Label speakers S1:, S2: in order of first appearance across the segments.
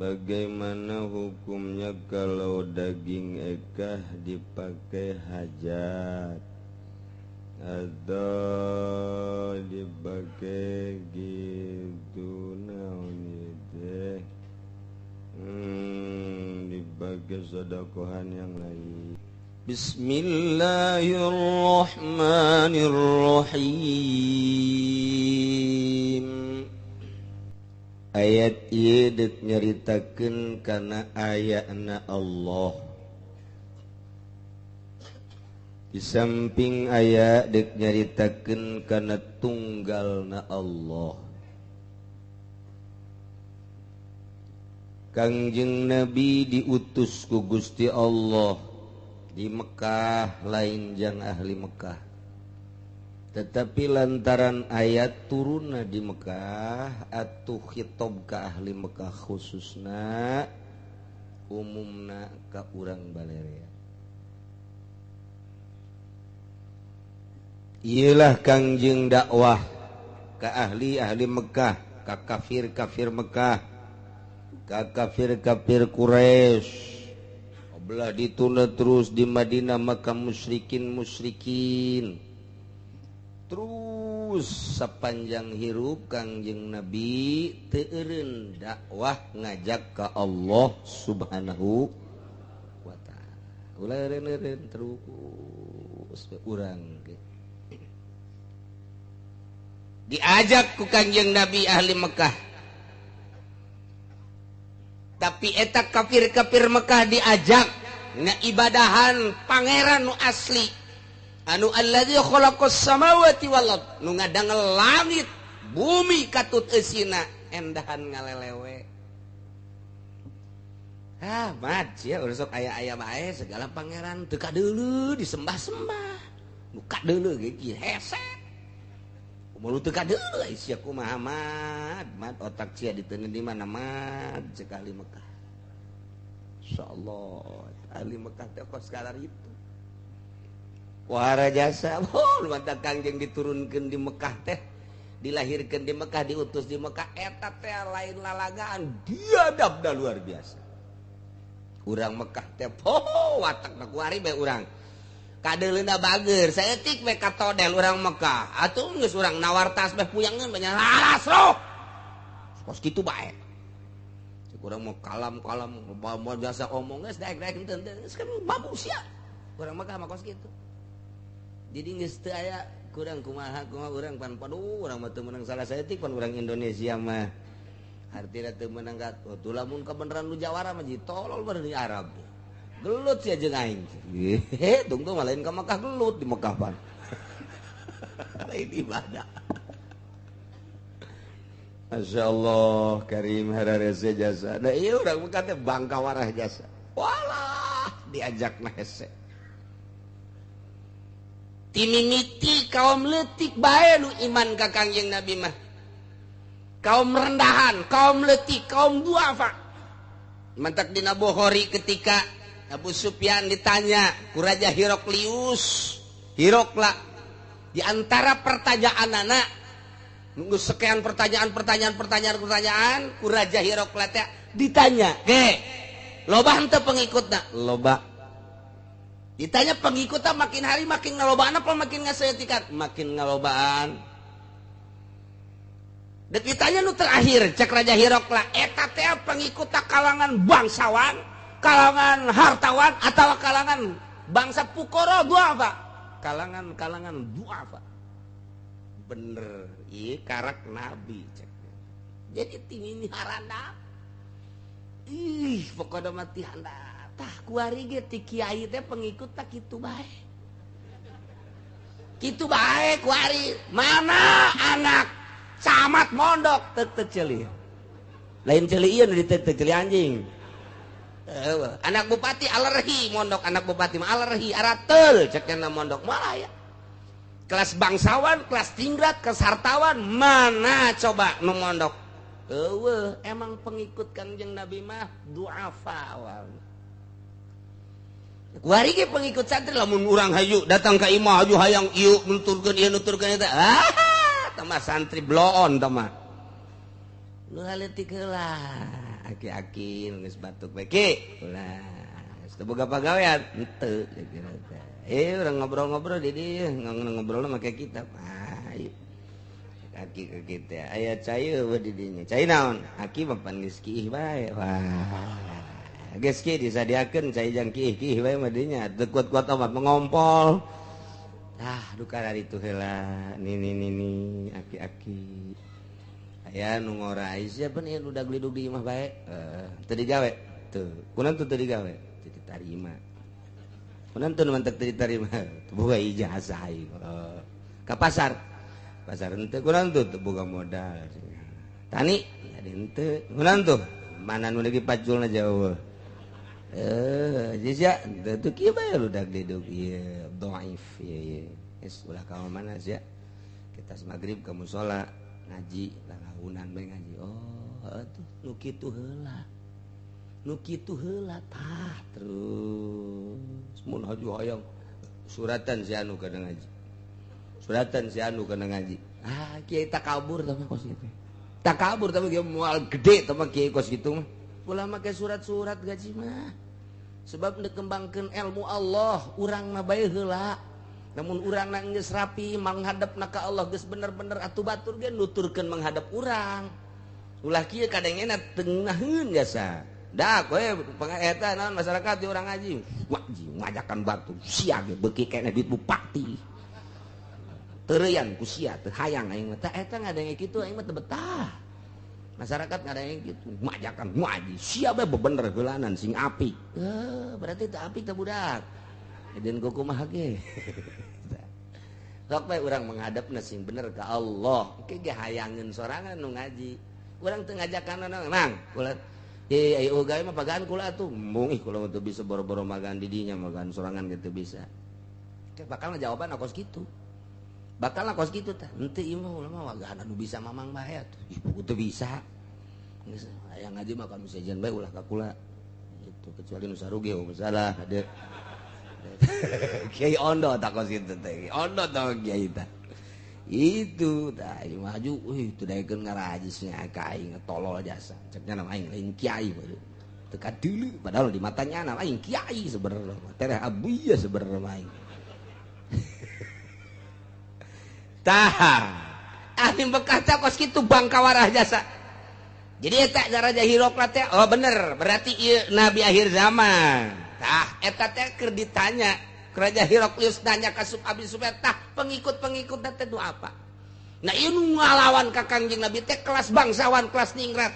S1: Bagaimana hukumnya kalau daging ekah dipakai hajat atau dipakai gitu naon teh, dipakai sodakohan yang lain? Bismillahirrahmanirrahim. Ayat ieu deuk nyaritakeun kana ayana Allah. Di samping aya deuk nyaritakeun kana tunggalna Allah. Kangjeng Nabi diutus ku Gusti Allah di Mekah, lain jang ahli Mekah. Tetapi lantaran ayat turunna di Mekah atuh khitab ka ahli Mekah khususna, umumna ka urang balerea. Iyalah Kangjeng dakwah ka ahli-ahli Mekah, ka kafir-kafir Mekah, ka kafir-kafir Quraisy. Belah ditunda terus di Madinah maka musyrikin-musyrikin. Terus sepanjang hirup Kangjeng Nabi teu eureun dakwah ngajak ka Allah Subhanahu wa taala. Ulah eureun-eureun terus urang ge. Diajak ku Kangjeng Nabi ahli Mekah. Tapi eta kafir-kafir Mekah diajak na ibadahan pangeran nu asli. Anu allazi khalaqas samawati wal ard, nu ngadangel langit bumi katut eusina endahan ngalelewe. Ah, mat sia urang sok aya-aya bae segala pangeran teu kadeuleu disembah-sembah. Nu kadeuleu ge kieu hese. Kumaha teu kadeuleu sia kumaha mat, mat otak sia diteungeun di mana mat cek ahli Mekah. Insyaallah ahli Mekah teh kos kalar itu. Wahara jasa, oh, mata Kangjeng diturunkan di Mekah teh, dilahirkan di Mekah, diutus di Mekah, eta teh lain lalagaan, diadab dah luar biasa. Urang Mekah teh, oh, watak kuari bae urang. Kadeuleuna bager, saeutik bae katodel urang Mekah. Atuh geus urang nawar tas beh puyangeun banyak laras roh. Kos kitu bae. Cek urang mau kalam-kalam, mau jasa omong geus daek-daek henteu geus kan bagus ya. Urang Mekah mah kos kitu. Jadi geus teu aya kurang kumaha kumaha urang pan paduh urang mah teu meunang salah saeutik pan urang Indonesia mah. Artina teu meunang ka tuh lamun kabeneran nu jawara mah tolol bae di Arab. Gelut sia jeung aing. Hehe, tungtung mah lain ka Mekah gelut di Mekah pan. Lain ibadah. Masya Allah Karim hararese jasa. Da ieu urang Mekah teh bangka warah jasa. Walah diajak mah hese. Timimiti kaum leutik bae nu iman ka Kangjeng Nabi mah. Kaum rendahan, kaum leutik, kaum duafa. Mantak dina Bukhari ketika Abu Sufyan ditanya ku Raja Hiroklius, Hirokla, di antara pertanyaan anak nunggu sekian pertanyaan ku Raja Hirokla teh ditanya, "Ge, loba henteu pengikutna?" Loba. Ditanya pengikutnya makin hari makin ngalobaan apa makin ngaseutikan? Makin ngalobaan. Dan ditanya nu terakhir cek Raja Hirokla, eta teh pengikutna kalangan bangsawan, kalangan hartawan atau kalangan bangsa pukoro duafa? Kalangan-kalangan duafa. Bener, ieu karak nabi cek. Jadi tingini haranda. Ih, pokokna mati handap. Tah kuari ge ti kiai teh pengikut tak kitu bae. Kitu bae kuari. Mana anak camat mondok teu teu ceuli. Lain ceuli ieu nu diteu teu ceuli anjing. Anak bupati alergi mondok, anak bupati mah alergi arateul cekna mondok malah ya. Kelas bangsawan, kelas tingkat, kelas hartawan mana coba nu mondok? Eueuh, emang pengikut Kangjeng Nabi mah duafa awalna. Kuari ge pengikut santri lamun urang hayu datang ka imah hayu hayang ieu nuturkeun ieu nuturkeun eta. Ah, tah mah santri bloon tah mah. Nu leutik heula. Aki-aki geus batuk bae ki. Ulah geus teu boga pagawean henteu teh. Urang ngobrol-ngobrol di dieu, ngobrol make kitab. Ah, ieu. Aki ke kita aya cai eueuh di dinya. Cai naon? Aki mah pan geus kiih bae. Wah. Geus kieu disadiakeun cai jang kiih-kiih bae mah dinya. Teu kuat-kuat amat mengompol. Ah, duka dari itu heula. Nini aki-aki. Aya nu ngora siapa nih udah glidug di imah bae. Teu digawe. Teu. Kunaon teu digawe? Teu ditarima. Kunaon teu mantek teu ditarima? Teu boga ijazah aing. Ka pasar. Pasar henteu kunaon teu boga modal. Tani jadi henteu. Kunaon tuh? Mana nu lagi paculna jauh. Jisia teu teu kieu bae ludak glidug ieu dhaif ieu. Geus ulah ka mana sia. Kita maghrib ka musala ngaji lalahunan bae ngaji. Oh, atuh nu kitu heula. Nu kitu heula tah terus mun haju hayang suratan si anu kana ngaji. Suratan si anu kana ngaji. Ah, kiai takabur tah mah kos kitu. Takabur tah mah moal gede tah mah kiai kos kitu mah. Ulah make surat-surat gaji mah. Sebab dikembangkeun ilmu Allah, urang mah bae heula. Namun urang na geus rapi menghadap na ka Allah geus bener-bener atuh batur ge nuturkeun menghadap urang. Ulah kieu kadangena tengaheun jasa. Dah kowe eta naon masyarakat di urang ngaji. Ngaji ngajakan batu sia ge beuki keneh duit bupati. Teureyan ku sia teu hayang aing mah. Tah eta ngadenge kitu aing mah teu betah. Masyarakat ngadenge kitu ngajakan ngaji sia bae bebener heulanan sing apik. Berarti teu apik teh budak. Dan kumaha ge. Sok bae urang menghadapna sing bener ka Allah. Engke ge hayangeun sorangan nu ngaji. Urang teu ngajakan Mang, kula ye ayo gawe mah pagaan kula atuh. Embung ih kula mah teu bisa boro-boro magaan di dinya, magaan sorangan ge teu bisa. Ke bakal jawaban kos kitu. Bakal kos kitu tah. Henteu ieu mah ulah mah wagaan anu bisa mamang bae atuh. Ih teu bisa. Geus hayang ngaji mah ka nu sejen bae ulah ka kula. Gitu kecuali nu saruge masalah hade. Kiai ondo tak kos kitu teh. Ondo tah kiai tah. Itu tah maju euy teu daekeun ngarajisnya ka aing tolol jasa. Ceknya nama aing lain kiai teu kadeuleu padahal di matanya nama aing kiai sebenarnya. Tereh abuya sebenarnya aing. Tah ahli Mekah teh kos kitu bangkawarah jasa. Jadi eta Raja Hirokla teh oh bener berarti ieu nabi akhir zaman. Tah eta teh keur ditanya Raja Heraklius nanya ka Abi Sufyan tah pengikut-pengikut teh nu apa? Nah ieu nu ngalawan ka Kangjeng Nabi teh kelas bangsawan kelas ningrat.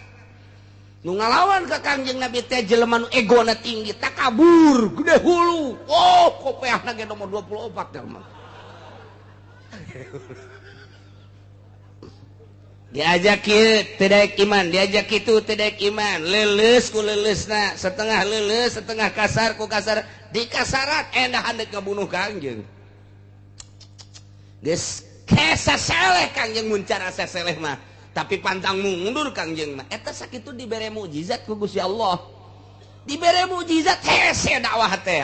S1: Nu ngalawan ka Kangjeng Nabi teh jelema nu egona tinggi takabur gede hulu. Oh kopeahna ge nomor 24 teh mah. Diajak kieu teu daek iman, diajak kitu teu daek iman, leuleus ku leuleusna, setengah leuleus, setengah kasar ku kasar, dikasarat endah handek ngabunuh Kangjeng. Geus kesa seleh Kangjeng mun cara saseleh mah, tapi pantang mundur Kangjeng mah. Eta sakitu dibere mukjizat ku Gusti Allah. Dibere mukjizat hese dakwah teh.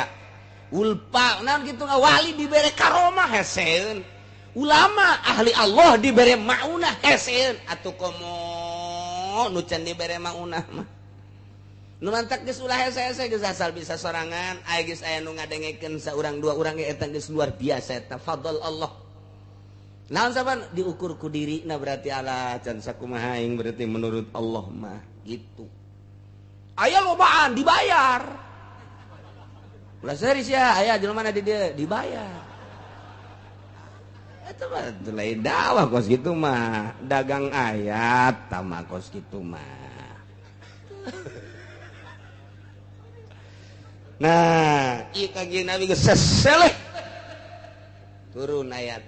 S1: Ulpa naon kitu wali dibere karomah heseun. Ulama ahli Allah dibere maunah heseun atuh komo nu can dibere maunah mah. Nu mantak geus ulah hese-hese geus asal bisa sorangan aya geus aya nu ngadengekeun saurang dua urang ge eta geus luar biasa eta fadl Allah. Naon saban diukur ku dirina berarti ala can sakumaha aing berarti menurut Allah mah gitu. Aya lobaan dibayar. Ulah serius ya aya jelema di dieu dibayar. Itu mah lain dakwah kos gitu mah dagang ayat tama kos gitu mah. Nah ieu Kangjeng Nabi geus seseleh turun ayat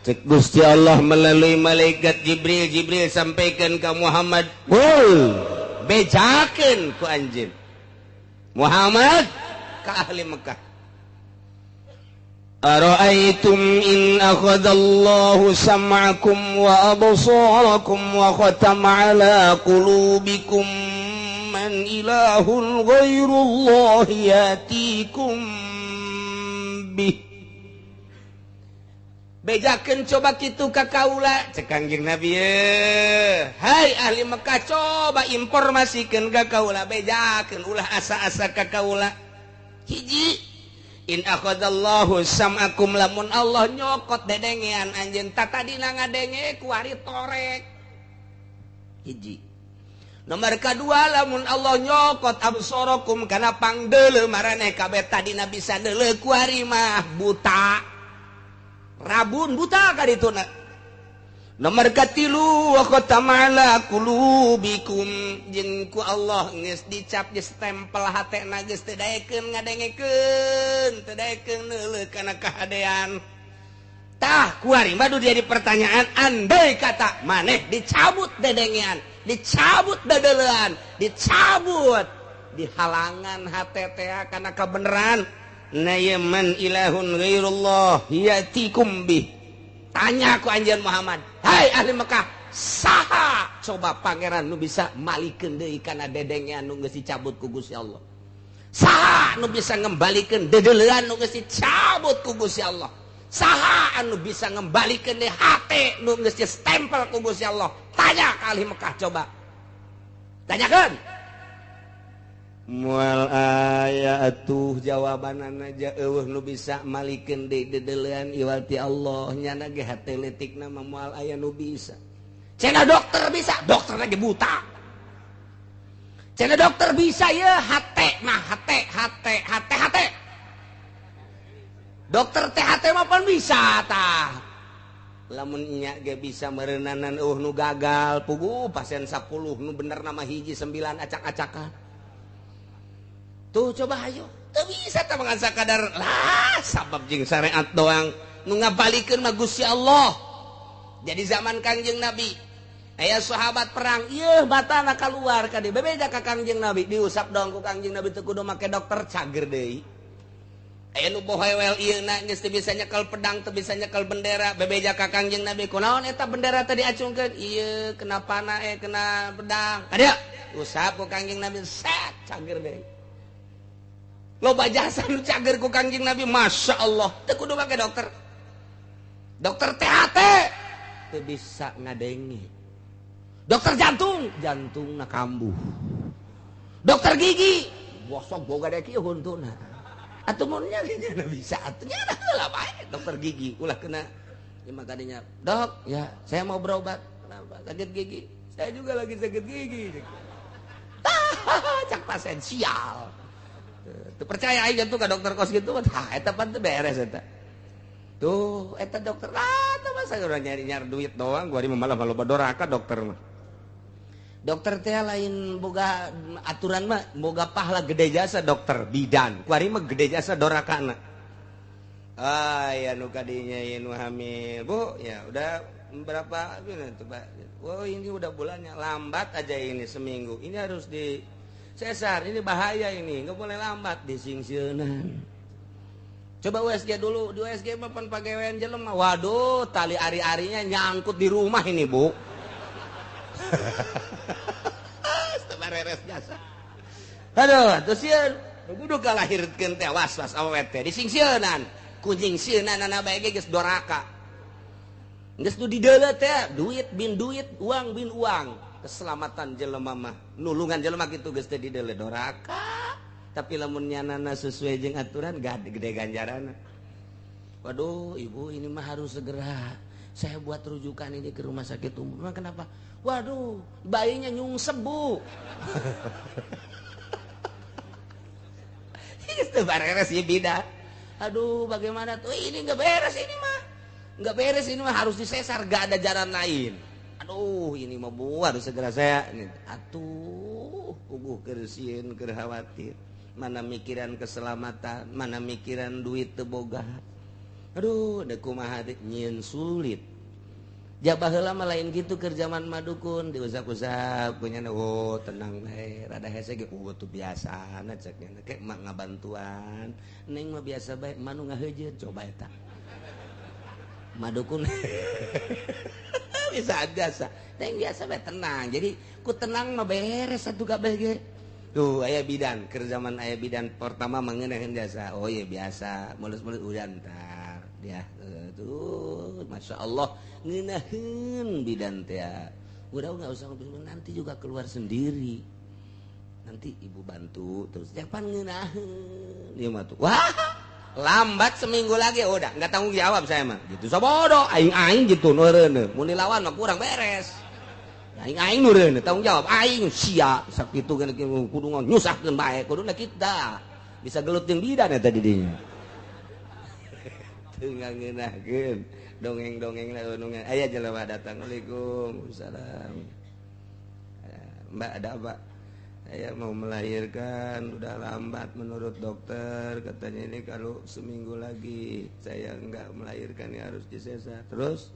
S1: cek Gusti Allah melalui malaikat Jibril. Jibril sampaikan ke Muhammad, "Qul bejakeun ku anjeun Muhammad ka ahli Mekah. Ara'aytum in akhadallahu sam'akum wa absarakum wa khatama ala qulubikum man ilahun ghairullahi yatikum bih. Bejakeun coba kitu ka kaula cek Kangjeng Nabi ye. Hai ahli Mekah coba informasikeun ka kaula bejakeun ulah asa-asa ka kaula. Hiji in akhadallahu sam'akum lamun Allah nyokot dedengean anjeun tatadina ngadenge kuari torek. Hiji. Nomor kedua lamun Allah nyokot absarakum kana pangdeuleu maraneh kabeh tadina bisa deuleu kuari mah buta. Rabun buta ka dituna. Nomor katilu wa khatama ala qulubikum jeung ku Allah geus dicap geus stempel hatena geus teu daekeun ngadengekeun teu daekeun neuleuh kana kahadean. Tah kuari mah jadi pertanyaan andai kata maneh dicabut dedengean, dicabut dadeleuan, dicabut dihalangan hate teh kana kabeneran. Na man ilahun ghairullah yatikum bih. Tanya ku anjeun Muhammad, hai ahli Mekah, saha coba pangeran nu bisa malikeun deui kana dedengean nu geus dicabut ku Gusti Allah? Saha nu bisa ngembalikeun dedeleuan nu geus dicabut ku Gusti Allah? Saha anu bisa ngembalikeun deui hate nu geus distempel ku Gusti Allah? Tanya ka ahli Mekah coba. Tanyakeun. Mual aya atuh jawabanana aja eueuh nu bisa malikeun deui dedeulean iwal ti Allah nyana ge hate leutikna mah moal aya nu bisa. Cenah dokter bisa, dokter lagi buta. Cenah dokter bisa ya hate mah hate hate hate hate. Dokter THT mah pan bisa tah. Lamun nya ge bisa meureunana eueuh nu gagal puguh pasien 10 nu bener nama hiji 9 acak-acakan. Tuh coba ayo, teu bisa tah mangan sakadar lah sabab jeung syariat doang nu ngabalikeun mah Gusti Allah. Jadi zaman Kangjeng Nabi aya sahabat perang ieu batana kaluar ka dieu bebeja ka Kangjeng Nabi diusap doang ku Kangjeng Nabi teu kudu make dokter cager deui. Aya nu bohewel ieu na geus teu bisa nyekel pedang teu bisa nyekel bendera bebeja ka Kangjeng Nabi kunaon eta bendera tadi acungkeun ieu kena panah kena pedang. Ka dieu usap ku Kangjeng Nabi set cager deui. Loba jasa nu cager ku Kangjeng Nabi Masya Allah teu kudu make dokter. Dokter THT teu bisa ngadenge. Dokter jantung jantungna kambuh. Dokter gigi bosok boga dek ieu huntuna. Atuh mun nya bisa atuh nya heula bae dokter gigi ulah kena ieu mah kadinya. Dok, ya saya mau berobat. Kenapa? Sakit gigi. Saya juga lagi sakit gigi. Cak pasien sial. Tuh percaya aja tuh ke dokter kos gitu, tah eta pan teu beres eta. Tuh eta dokter ah teh masa urang nyari-nyari duit doang, gua malah loba doraka dokter mah. Dokter teh lain boga aturan mah boga pahala gede jasa dokter bidan, kuari mah gede jasa dorakana. Ah ya nu kadinya ieu nu hamil, Bu, ya udah berapa coba. Oh ini udah bulannya, lambat aja ini seminggu. Ini harus di sesar, ini bahaya ini, nggak boleh lambat disingsieunan. Coba USG dulu, di USG mah pan pagawean jelema. Waduh, tali ari-arinya nyangkut di rumah ini, Bu. Beres jasa. Aduh, terus sieun, kudu kalahirkeun teh was-was awet teh disingsieunan. Kunying sieunana bae ge geus doraka. Geus nu dideuleu teh duit bin duit, uang bin uang. Keselamatan jelema mah nulungan jelema kitu geus teh dideuleu doraka. Tapi lamun nyanana sesuai jeung aturan gede ganjaranna. Waduh, ibu ini mah harus segera saya buat rujukan ini ke rumah sakit umum. Memang kenapa? Waduh, bayinya nyungsep, Bu. Itu beres ya beda. Aduh, bagaimana tuh? Ini nggak beres ini mah. Nggak beres ini mah harus disesar, gak ada jalan lain. Aduh, ini mah Bu harus segera saya. Atuh, puguh keur sieun, keur khawatir. Mana mikiran keselamatan, mana mikiran duit teu boga. Aduh, da kumaha teh nyieun sulit. Jabah heula mah lain gitu keur zaman madukun diusap-usap kunyana oh tenang bae rada hese ge tuh biasana cek nya ke mak ngabantuan neng mah biasa bae manu ngaheujeun coba eta madukun bisa biasa neng biasa bae tenang jadi ku tenang mah beres atuh kabeh ge tuh aya bidan keur zaman aya bidan pertama mengenaheun jasa oh iya biasa mulus-mulus udah ntar dia Tuh, Masya Allah ngeunaheun bidan teh. Udah nggak usah ngobrol, nanti juga keluar sendiri. Nanti ibu bantu terus. Jangan ngeunaheun. Dia mah tuh. Wah, lambat seminggu lagi udah nggak tanggung jawab saya mah. Gitu sabodo aing-aing gitu nu eureun. Mun dilawan mah kurang beres. Aing-aing nu eureun tanggung jawab aing sia sakitu kan kudu nyusahkeun bae kuduna kita. Bisa gelut jeung bidan eta di dinya. Teu ngeunaheun. Dongeng-dongeng dongeng. Aya jelema datang. Waalaikumsalam. Mbak ada apa? Saya mau melahirkan, udah lambat menurut dokter. Katanya ini kalau seminggu lagi saya enggak melahirkan ya harus disesar. Terus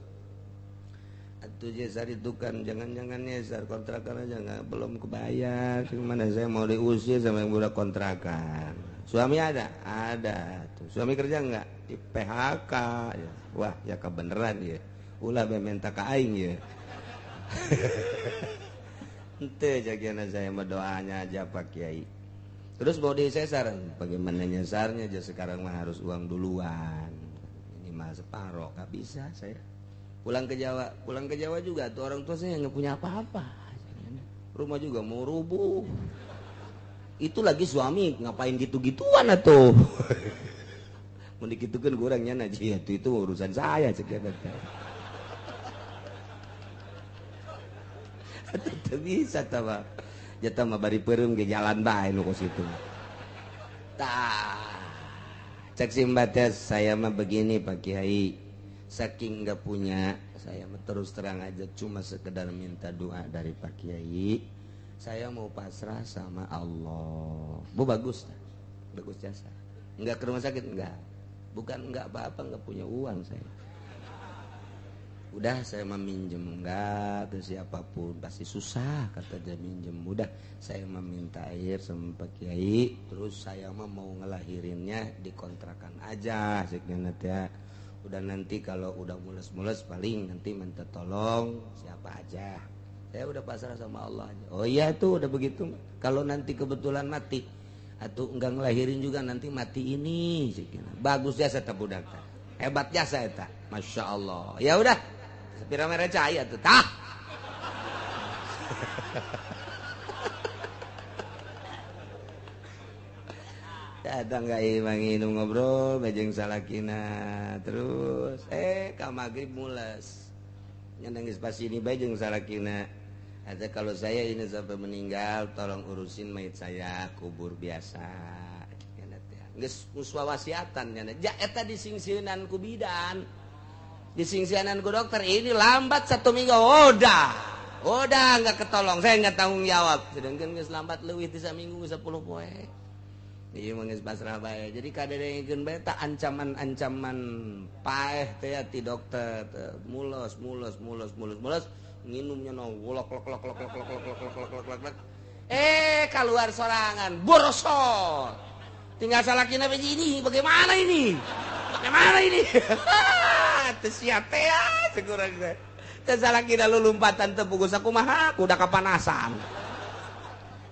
S1: atuh nyesar itu kan jangan-jangan nyesar kontrakan aja enggak belum kebayar. Gimana saya mau diusir sama yang udah kontrakan. Suami ada? Ada. Tuh, suami kerja enggak? Di PHK. Ya. Wah, ya kebeneran ya. Ulah be minta ka aing ya. Ente jagiana saya berdoanya aja Pak Kiai. Terus mau disesar, bagaimana nyesarnya aja sekarang mah harus uang duluan. Ini mah separoh, nggak bisa saya. Pulang ke Jawa juga tuh orang tua saya nggak punya apa-apa. Rumah juga mau rubuh. Itu lagi suami ngapain gitu-gituan atuh. Mun dikitukeun kurangnya naji itu urusan saya sekian. Teu bisa tah mah. Jatah mah bari peureum ge jalan bae nu kos kitu. Tah. Cek si Mbak teh saya mah begini Pak Kiai. Saking enggak punya, saya mah terus terang aja cuma sekedar minta doa dari Pak Kiai. Saya mau pasrah sama Allah. Bu bagus. Bagus jasa. Enggak ke rumah sakit enggak. Bukan enggak apa-apa, enggak punya uang saya. Udah saya meminjem enggak ke siapapun pasti susah kata dia minjem. Udah saya meminta air sama Pak Kiai, terus saya mah mau ngelahirinnya di kontrakan aja sekian ya. Udah nanti kalau udah mules-mules paling nanti minta tolong siapa aja. Saya udah pasrah sama Allah aja. Oh iya tuh udah begitu. Kalau nanti kebetulan mati atau enggak ngelahirin juga nanti mati ini sekian. Bagus jasa ta budak. Hebat jasa eta. Masya Allah. Ya udah sepira merah cahaya tuh tah. Datang ka imah nginum ngobrol bajeng salakina terus ka magrib mules. Nya geus pas ini bae jeung salakina. Ada kalau saya ini sampai meninggal tolong urusin mayit saya kubur biasa. Geus muswawasiatan nya. Ja eta disingsieunan ku bidan. Disingsianan ku dokter ini lambat 1 minggu udah nggak ketolong saya nggak tanggung jawab sedangkan geus lambat leuwih ti saminggu 10 poe ieu mah geus pasrah bae jadi kadedengeun bae ta ancaman-ancaman paeh teh ti dokter mules mules mules mules mules nginumnya no lok lok lok lok lok lok lok lok lok lok lok keluar sorangan borosot tinggal salakina ini bagaimana ini bagaimana ini teu siap teh sekurang teh teu salakina lulumpatan teu pugus sakumaha kuda kapanasan.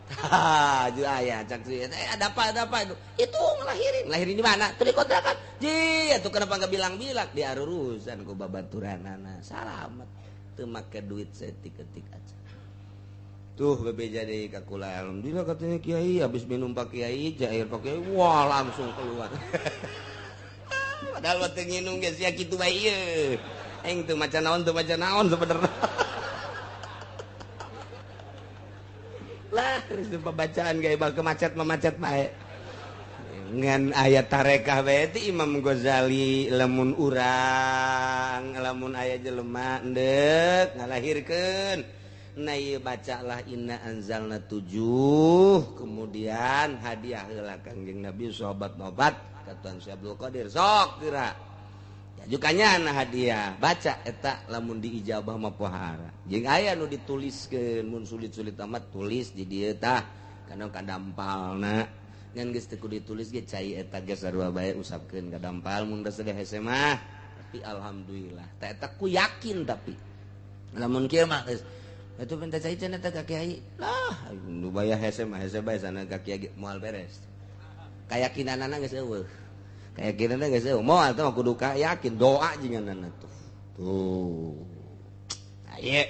S1: Tah ju aya cak si ada apa itu ngelahirin ngelahirin di mana tuh di kontrakan ji atuh kenapa enggak bilang-bilang di arurusan ku babaturanana salamet teu make duit setik-etik aja. Tuh bebeja deui ka kula alhamdulillah katanya kiai habis minum Pak Kiai air Pak Kiai wah langsung keluar. Padahal waktu nginum geus sia kitu bae ieu. Aing teu maca naon sebenarnya. Lah geus pembacaan ge bal kemacet-memacet bae. Ngan ayat tarekah bae ti Imam Ghazali lamun urang lamun aya jelema endek ngalahirkeun. Nah ieu bacalah inna anzalna 7 kemudian hadiah heula Kangjeng Nabi sahabat nobat ka Tuan Syekh Abdul Qadir sok geura. Jukanya nah hadiah baca eta lamun diijabah mah pohara. Jeung aya nu dituliskeun mun sulit-sulit amat tulis di dieu tah kana kadampalna. Ngan geus teu kudu ditulis ge cai eta ge sarua bae usapkeun ka dampal mun geus sedeh hese mah. Tapi alhamdulillah tah eta ku yakin tapi lamun kieu mah geus itu minta cai cenah teh ka kiai lah nu bayar hese mah hese bae sana ka kiai moal beres. Kayakinanana geus eueuh. Keyakinan geus moal teh kudu yakin doa jinganan tuh. Tuh. Aye.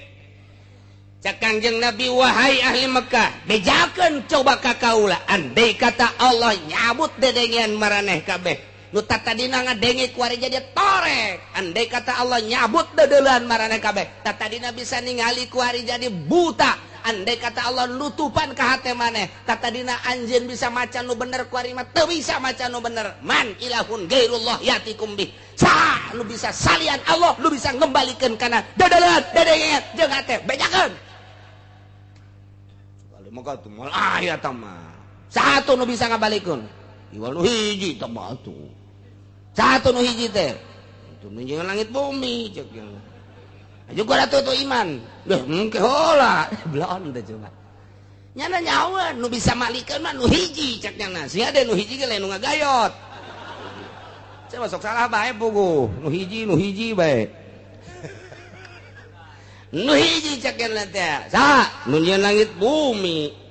S1: Cak Kangjeng Nabi wahai ahli Mekah, bejakeun coba ka kaula andai kata Allah nyabut dedengean maraneh kabeh. Nu tatadina ngadenge kuari jadi torek. Andai kata Allah nyabut dedeulean maraneh kabeh, tatadina bisa ningali kuari jadi buta. Andai kata Allah nutupan ka hate maneh, tatadina anjeun bisa maca nu bener kuari mah teu bisa maca nu bener. Man ilahun gairullah yatikum bih. Saha nu bisa salian Allah nu bisa ngembalikeun kana dedeulean dedengean jeung hate bejakeun. Sekali mah tuh moal aya tah mah. Saha tuh nu bisa ngabalikeun? Iwal nu hiji tah mah tuh. Saha tuh nu hiji teh? Itu nu langit bumi cek yang. Juga atuh tuh iman. Duh, engke heula. Belon teh coba. Nyana nyawa nu bisa malikeun mah nu hiji cek nyana. Sia de nu hiji ge lain nu ngagayot. Saya masuk salah bae puguh. Nu hiji bae. Nu hiji cek nyana teh. Saha? Nu nyieun langit bumi.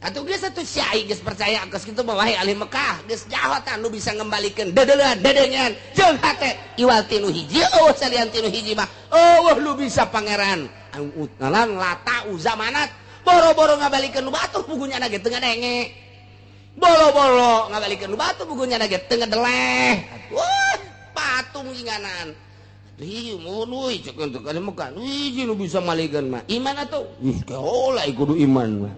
S1: Atuh geus atuh sia geus percaya geus kitu mah wahai ahli Mekah, geus jahotan nu bisa ngembalikeun dedeulean dedengean jeung hate iwal ti nu hiji eueuh salian ti nu hiji mah eueuh nu bisa pangeran anu ngalan lata uzamanat boro-boro ngabalikeun nu batur puguh nyana ge teu ngadenge boro-boro ngabalikeun nu batur puguh nyana ge teu ngadeleh atuh patung jinganan ih mun euy cek teu ka Mekah hiji nu bisa malikeun mah iman atuh ih keola kudu iman mah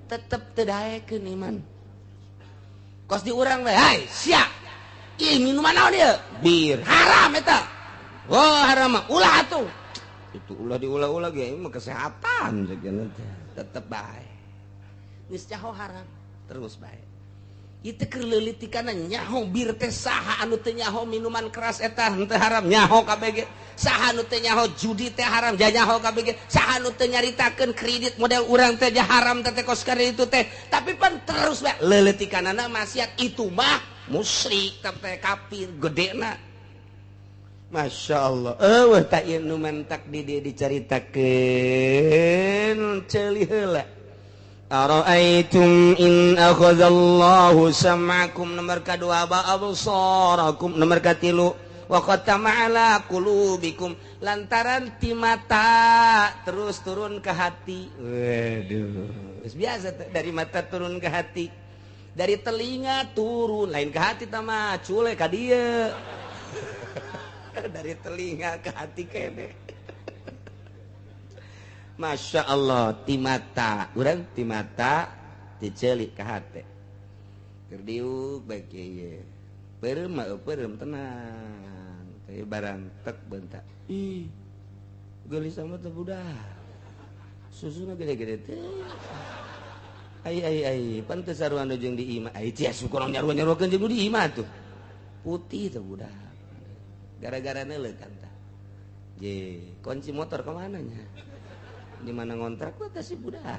S1: tetep teu daekeun iman. Kos di urang we, hai sia. Ih minuman naon ieu? Bir. Haram eta. Oh haram mah ulah atuh. Itu ulah diulah-ulah ge mah kesehatan cek teh. Tetep bae. Geus nyaho haram terus bae. Ieu teh keur leulitikana nyaho bir teh saha anu teu nyaho minuman keras eta henteu haram nyaho kabeh ge. Saha nu teu nyaho judi teh haram nyaho kabeh ge. Saha nu teu nyaritakeun kredit model urang teh haram teh kos itu teh. Tapi pan terus bae leuletikanana maksiat itu mah musyrik teh kafir gedena. Masya Allah. Eueuh tah ieu nu mantak di dieu dicaritakeun ceuli heula. Ara'aitum in akhadallahu sam'akum nomor kadua wa absarakum nomor katilu wa khatama ala qulubikum lantaran ti mata terus turun ke hati. Waduh, biasa dari mata turun ke hati, dari telinga turun lain ke hati tah mah cule ka dieu. Dari telinga ke hati kene. Masya Allah ti mata urang ti mata ti ceuli ka hate. Keur diuk bae kieu. Peureum mah peureum tenang. Teh barang tek bentak. Ih. Geulis sama teh budak. Susuna gede-gede teh. Ai ai ai, pan teu sarua nu jeung di imah. Ai cia syukur nyaruan-nyaruakeun jeung di imah tuh. Putih teh budak. Gara-gara neuleuh kan tah. Je, kunci motor ka mana nya? Di mana ngontrak teh si budak.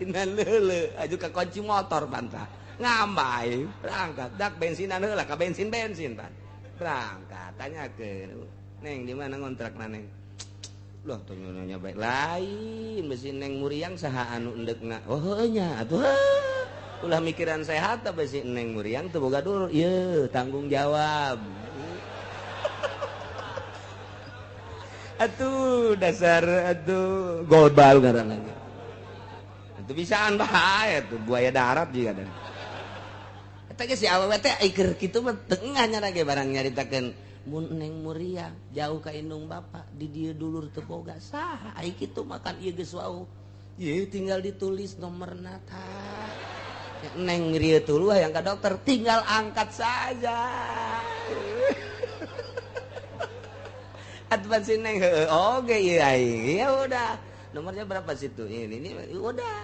S1: Tina leuleuh aju ka kunci motor pantah. Ngambai berangkat dak bensinan heula ka bensin-bensin pan. Berangkat tanyakeun, "Neng, di mana ngontrak na, Neng?" Loh, tuh nyonya baik lain besi Neng Muriang saha anu endek nga. Oh, heuh nya atuh. Ulah mikiran sehat teh besi Neng Muriang teu boga dulur. Ieu tanggung jawab. Atuh dasar atuh golbal ngaranna ge. Atuh bisaan bae atuh buaya darat juga dan. Eta ge si awewe teh keur kitu mah tengah nya ge barang nyaritakeun mun Neng Muriang jauh ka indung bapa di dieu dulur teu boga saha ai kitu makan ieu geus wau. Ieu tinggal ditulis nomorna tah. Neng rieu tuluh yang ka dokter tinggal angkat saja. Atuh si Neng oke iya ya udah nomornya berapa situ ini udah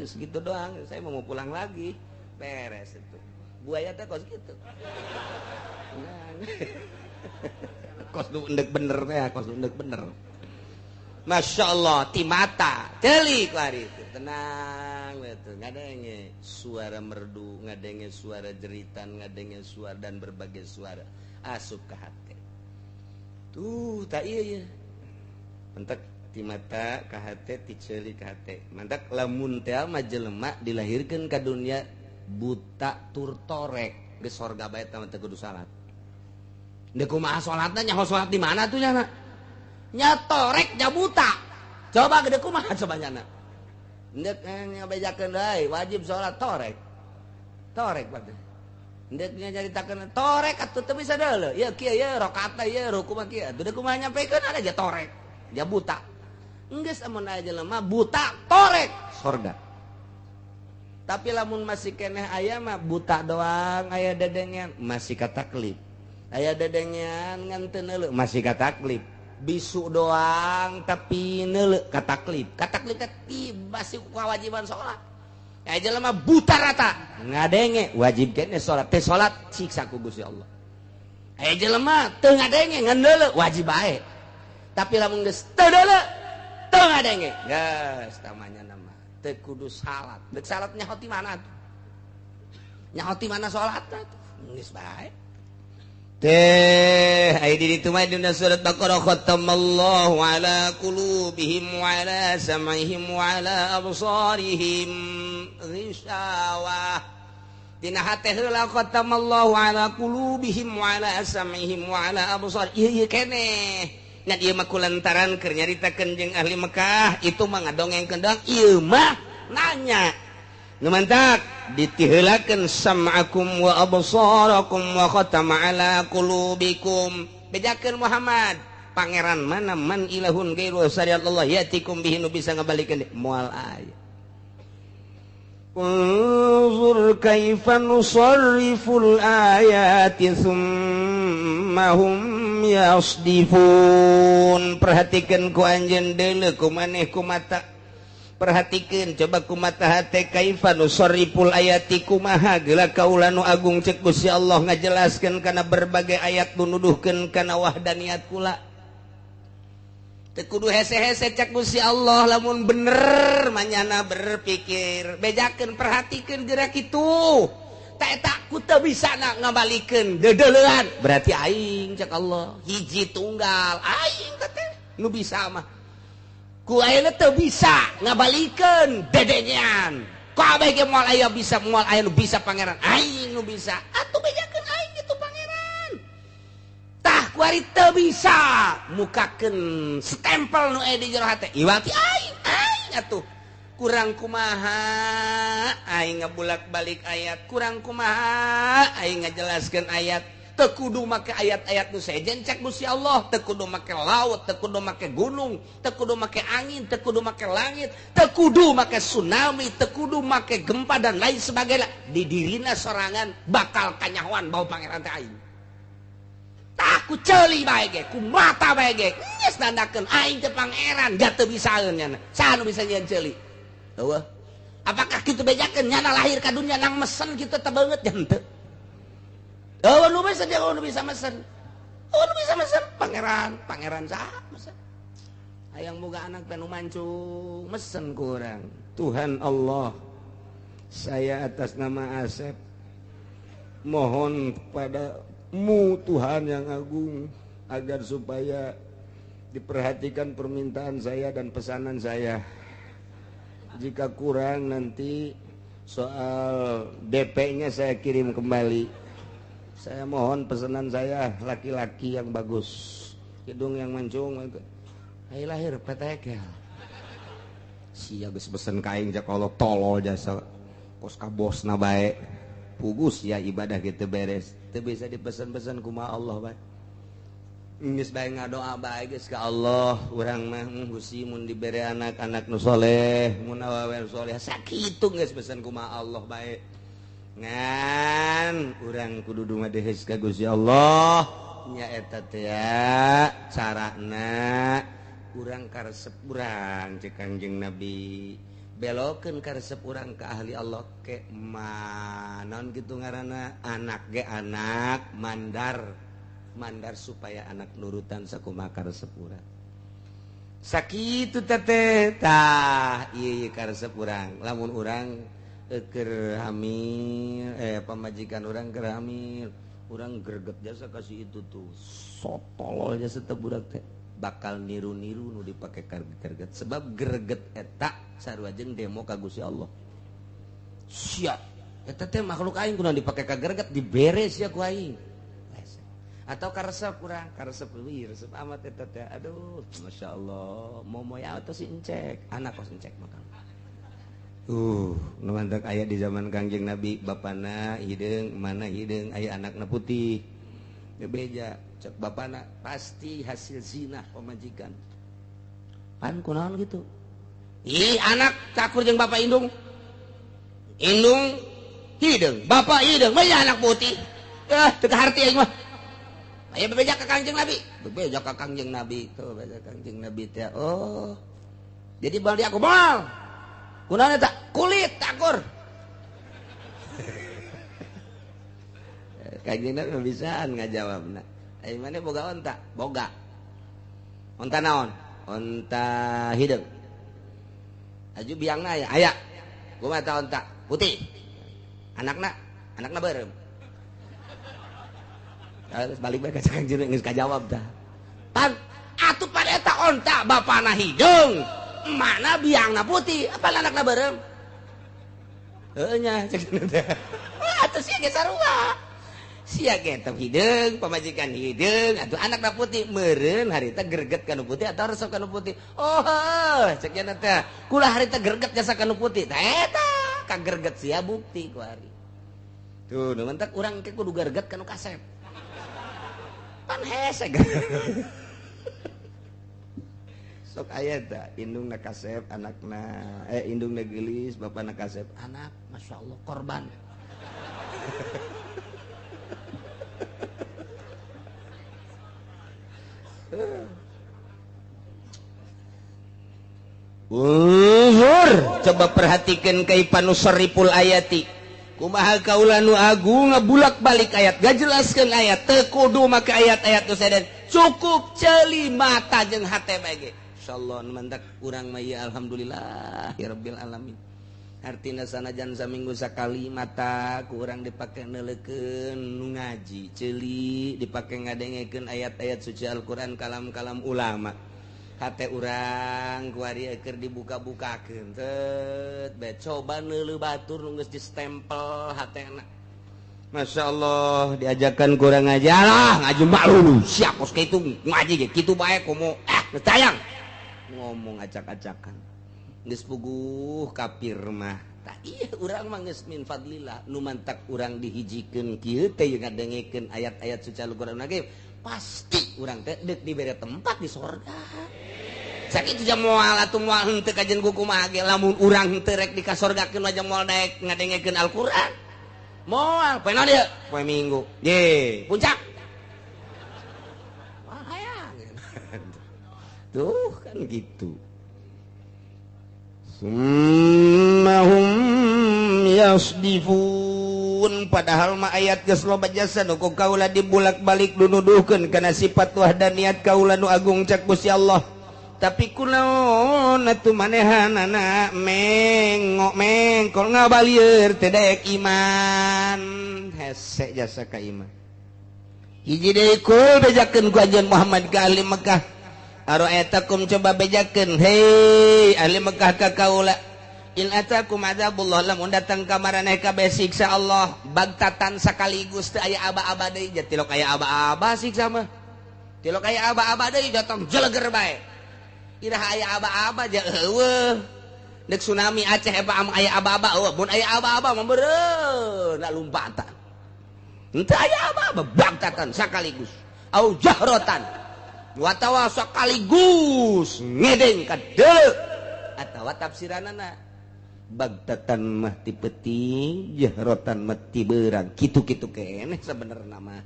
S1: segitu doang saya mau pulang lagi beres itu buaya teh kos gitu. Kos nu endek bener teh kos nu endek bener. Masya Allah ti mata ceuli ku ari itu tenang we tuh ngadenge suara merdu ngadenge suara jeritan ngadenge suara dan berbagai suara asup ke hati. Tuh tak iya ya. Mentak ti mata ka hate ti ceuli ka hate. Mantak lamun teh mah jelema dilahirkeun ka dunia Buta tur torek geus sorga bae teh teu kudu salat. Deuk kumaha salatna, nyaho salat di mana tuh nyana? Nya torek nya buta. Coba gede kumaha coba nyana. Ndek ngabejakeun deui wajib salat torek. Torek berarti. Ndek nyaritakeun torek atuh teu bisa deuleu. Ieu kieu ieu rakaatna ieu ruku mah kieu. Atuh deuk kumaha nyampekeun ada aja torek. Dia buta. Enggeus amun aya jelema buta torek sorga. Tapi lamun masih keneh aya mah buta doang aya dedengean masih kataklif. Aya dedengean ngan teu neuleu masih kataklif. Bisu doang tapi neuleu kataklif. Kataklif teh masih kewajiban salat. Aya jelema buta rata ngadenge wajib keneh salat. Teh salat siksa ku Gusti Allah. Aya jelema teu ngadenge ngan neuleu wajib bae. Tapi lamun geus teu deuleu teu ngadenge geus tamanya nama teu kudu salat. Deuk salat nyaho ti mana tuh? Nyaho ti mana salat tuh? Geus bae. Teh aya di ditu mah dina surat Baqarah khatamallahu ala qulubihim wa ala sam'ihim wa ala absarihim ghisawah. Dina hate heula khatamallahu ala qulubihim wa ala sam'ihim wa ala absar. Ieu ieu keneh. Nya ieu mah kulantaran keur nyaritakeun jeung ahli Mekah, itu mah ngadongengkeun doang, ieu mah nanya. Nu mantak ditiheulakeun sam'akum wa absarakum wa khatama ala qulubikum. Bejakeun Muhammad, pangeran mana man ilahun ghairu syariat Allah yatikum bihi nu bisa ngabalikeun moal aya. Unzur kaifa nusarriful ayati thumma hum yasdifun. Perhatikeun ku anjeun deuleu ku maneh ku mata. Perhatikeun coba ku mata hate kaifa nusarriful ayati kumaha geula kaula nu agung cek Gusti Allah ngajelaskeun kana berbagai ayat nu nuduhkeun kana wahdaniyat kula. Teu kudu hese-hese cek Gusti Allah lamun bener manyana berpikir. Bejakeun perhatikeun geura kitu. Ta eta ku teu bisa ngabalikeun deudeulean. Berarti aing cek Allah hiji tunggal aing teh nu bisa mah. Ku ayeuna teu bisa ngabalikeun dedengean. Ku abeh ge moal aya bisa moal aya nu bisa pangeran aing nu bisa. Atuh bejakeun aing itu pangeran. Tah ku ari teu bisa mukakeun stempel nu aya di jero hate. Iwati aing aing atuh. Kurang kumaha aing ngabulak-balik ayat, kurang kumaha aing ngajelaskeun ayat. Teu kudu make ayat-ayat nu sejen cek Gusti Allah, teu kudu make laut, teu kudu make gunung, teu kudu make angin, teu kudu make langit, teu kudu make tsunami, teu kudu make gempa dan lain sebagainya. Di dirina sorangan bakal kanyahoan bau pangeran teh aing. Tah ku ceuli bae ge, ku mata bae ge, geus nandakeun aing teh pangeran, da teu bisaeun nyana. Saha nu bisa nyieun ceuli? Eueuh. Apakah kitu bejakeun nyana lahir ka dunya nang mesen kitu teh beungeut henteu? Oh, nu bisa dia, nu bisa mesen. Oh, nu bisa mesen pangeran, pangeran saha mesen. Hayang boga anak teh nu mancung, mesen ku urang. Tuhan Allah, saya atas nama Asep mohon kepadamu Tuhan yang agung agar supaya diperhatikan permintaan saya dan pesanan saya. Jika kurang nanti soal DP-nya saya kirim kembali. Saya mohon pesanan saya laki-laki yang bagus, hidung yang mancung, ayo lahir petekel. Sia geus pesen ka aing cek Allah tolol jasa kos ka bosna bae. Pugus ya ibadah kitu beres. Teu bisa dipesan-pesan kumaha Allah bae. Geus bae ngadoa bae geus ka Allah, urang mah Gusti mun dibere anak-anak nu soleh, mun awewe nu soleh sakitu geus pesen kumaha Allah bae. Ngan urang kudu dumadehes ka Gusti Allah nya eta teh carana urang karesep urang cek Kangjeng Nabi belokeun karesep urang ka ahli Allah ke naon kitu ngaranna anak ge anak mandar mandar supaya anak nurutan sakumaha karesep urang sakitu teh tah ieu karesep urang lamun urang keur hamil pamajikan urang keur hamil urang greget jasa kasih itu tuh sotolol jasa teh budak teh bakal niru-niru nu dipake greget sebab greget eta sarua jeung demo ka Gusti Allah. Siap Eta teh makhluk aing kunaon dipake ka greget diberes ya ku aing. Atau karesep kurang, karesep wih resep amat eta teh. Aduh, masyaallah, momoy atau si encek, anak kos encek makan. Nu mantak aya di zaman Kangjeng Nabi, bapana hideung, mana hideung, aya anakna putih. Bebeja, cek bapana pasti hasil zina pamajikan. Pan kunaon gitu? Ih, anak cakur jeung bapak indung. Indung hideung, bapak hideung, mah anak putih. Eh, teu kaharti aing mah. Aya bebeja ka Kangjeng Nabi, bebeja ka Kangjeng Nabi, tuh bebeja Kangjeng Nabi teh. Oh. Jadi bal di aku moal. Kunaon eta? Kulit takur. Kangjeng Nabi bisaan ngajawabna. Ai mane boga onta? Boga. Onta naon? Onta hideung. Aju biangna aya, aya. Kumaha ta onta? Putih. Anakna, anakna beureum. Terus balik bae ka Kangjeng geus kajawab tah. Pan atuh pan eta onta bapana hideung, emakna biangna putih, apa anakna beureum? Heuh nya cek teh. Atuh sia ge sarua. Sia ge teh hideung, pamajikan hideung, atuh anakna putih meureun harita greget kana putih atau resep kana putih. Oh, cek nya teh. Kula harita greget jasa kana putih. Tah eta kagreget sia bukti ku ari. Tuh, nu mentak urang ke kudu greget kana kasep. Pan hese sok aya tah indungna kasep anakna indungna geulis bapana kasep anak masyaallah korban. Unzur coba perhatikan kaipanusarriful ayati. Kumaha kaula nu agung ngabulak-balik ayat, gajelaskeun ayat, teu kudu make ayat-ayat nu saden. Cukup ceuli mata jeung hate bae ge. Insyaallah nu mantak urang mah ya alhamdulillah ya rabbil alamin. Artina sanajan saminggu sakali mata ku urang dipake neuleukeun nu ngaji, ceuli dipake ngadengekeun ayat-ayat suci Al-Qur'an kalam-kalam ulama. Hate urang ku ari keur dibuka-bukakeun teu bae coba neuleuh batur nu geus distempel hatena. Masyaallah diajakan kurang aja lah ngaji malu siap kos kitu ngaji ge kitu bae komo geus tayang ngomong acak-acakan geus puguh kafir mah. Tah ieu urang mah geus min fadlillah nu mantak urang dihijikeun kieu teh ngadengekeun ayat-ayat suci Al-Qur'an ge pasti urang teh deuk dibere tempat di sorga. Sakitu jam moal atuh moal henteu kajen ku kumaha ge lamun urang henteu rek dikasorgakeun aja moal daek ngadengekeun Al-Qur'an. Moal poe naon ieu? Poe Minggu. Ye, puncak. Wah hayang. Tuh kan gitu. Summahum yasdifun padahal mah ayat geus loba jasa nu ku kaula dibulak-balik dunuduhkeun kana sifat wahdaniyat kaula nu agung cak Gusti Allah. Tapi kunaon atuh manehanana mengok mengkol ngabalieur teu daek iman hese jasa ka iman. Hiji deui kul bejakeun ku anjeun Muhammad ka ahli Mekah. Aro'aitakum coba bejakeun hei ahli Mekah ka kaula in atakum adzabullah lamun datang ka maraneh kabeh siksa Allah bagtatan sakaligus teu aya aba-aba deui ja tilok aya aba-aba siksa mah tilok aya aba-aba deui datang jeleger bae iraha aya aba-aba ja eueuh deuk tsunami Aceh apa aya aba-aba eueuh mun aya aba-aba mah beureun na lumpatan henteu aya aba-aba bagtatan sakaligus au jahrotan watawa sekaligus ngedeng ka deuleu atawa tafsiranana bagtatan mah ti peuting jahrotan mah ti beurang kitu-kitu keneh sabenerna mah.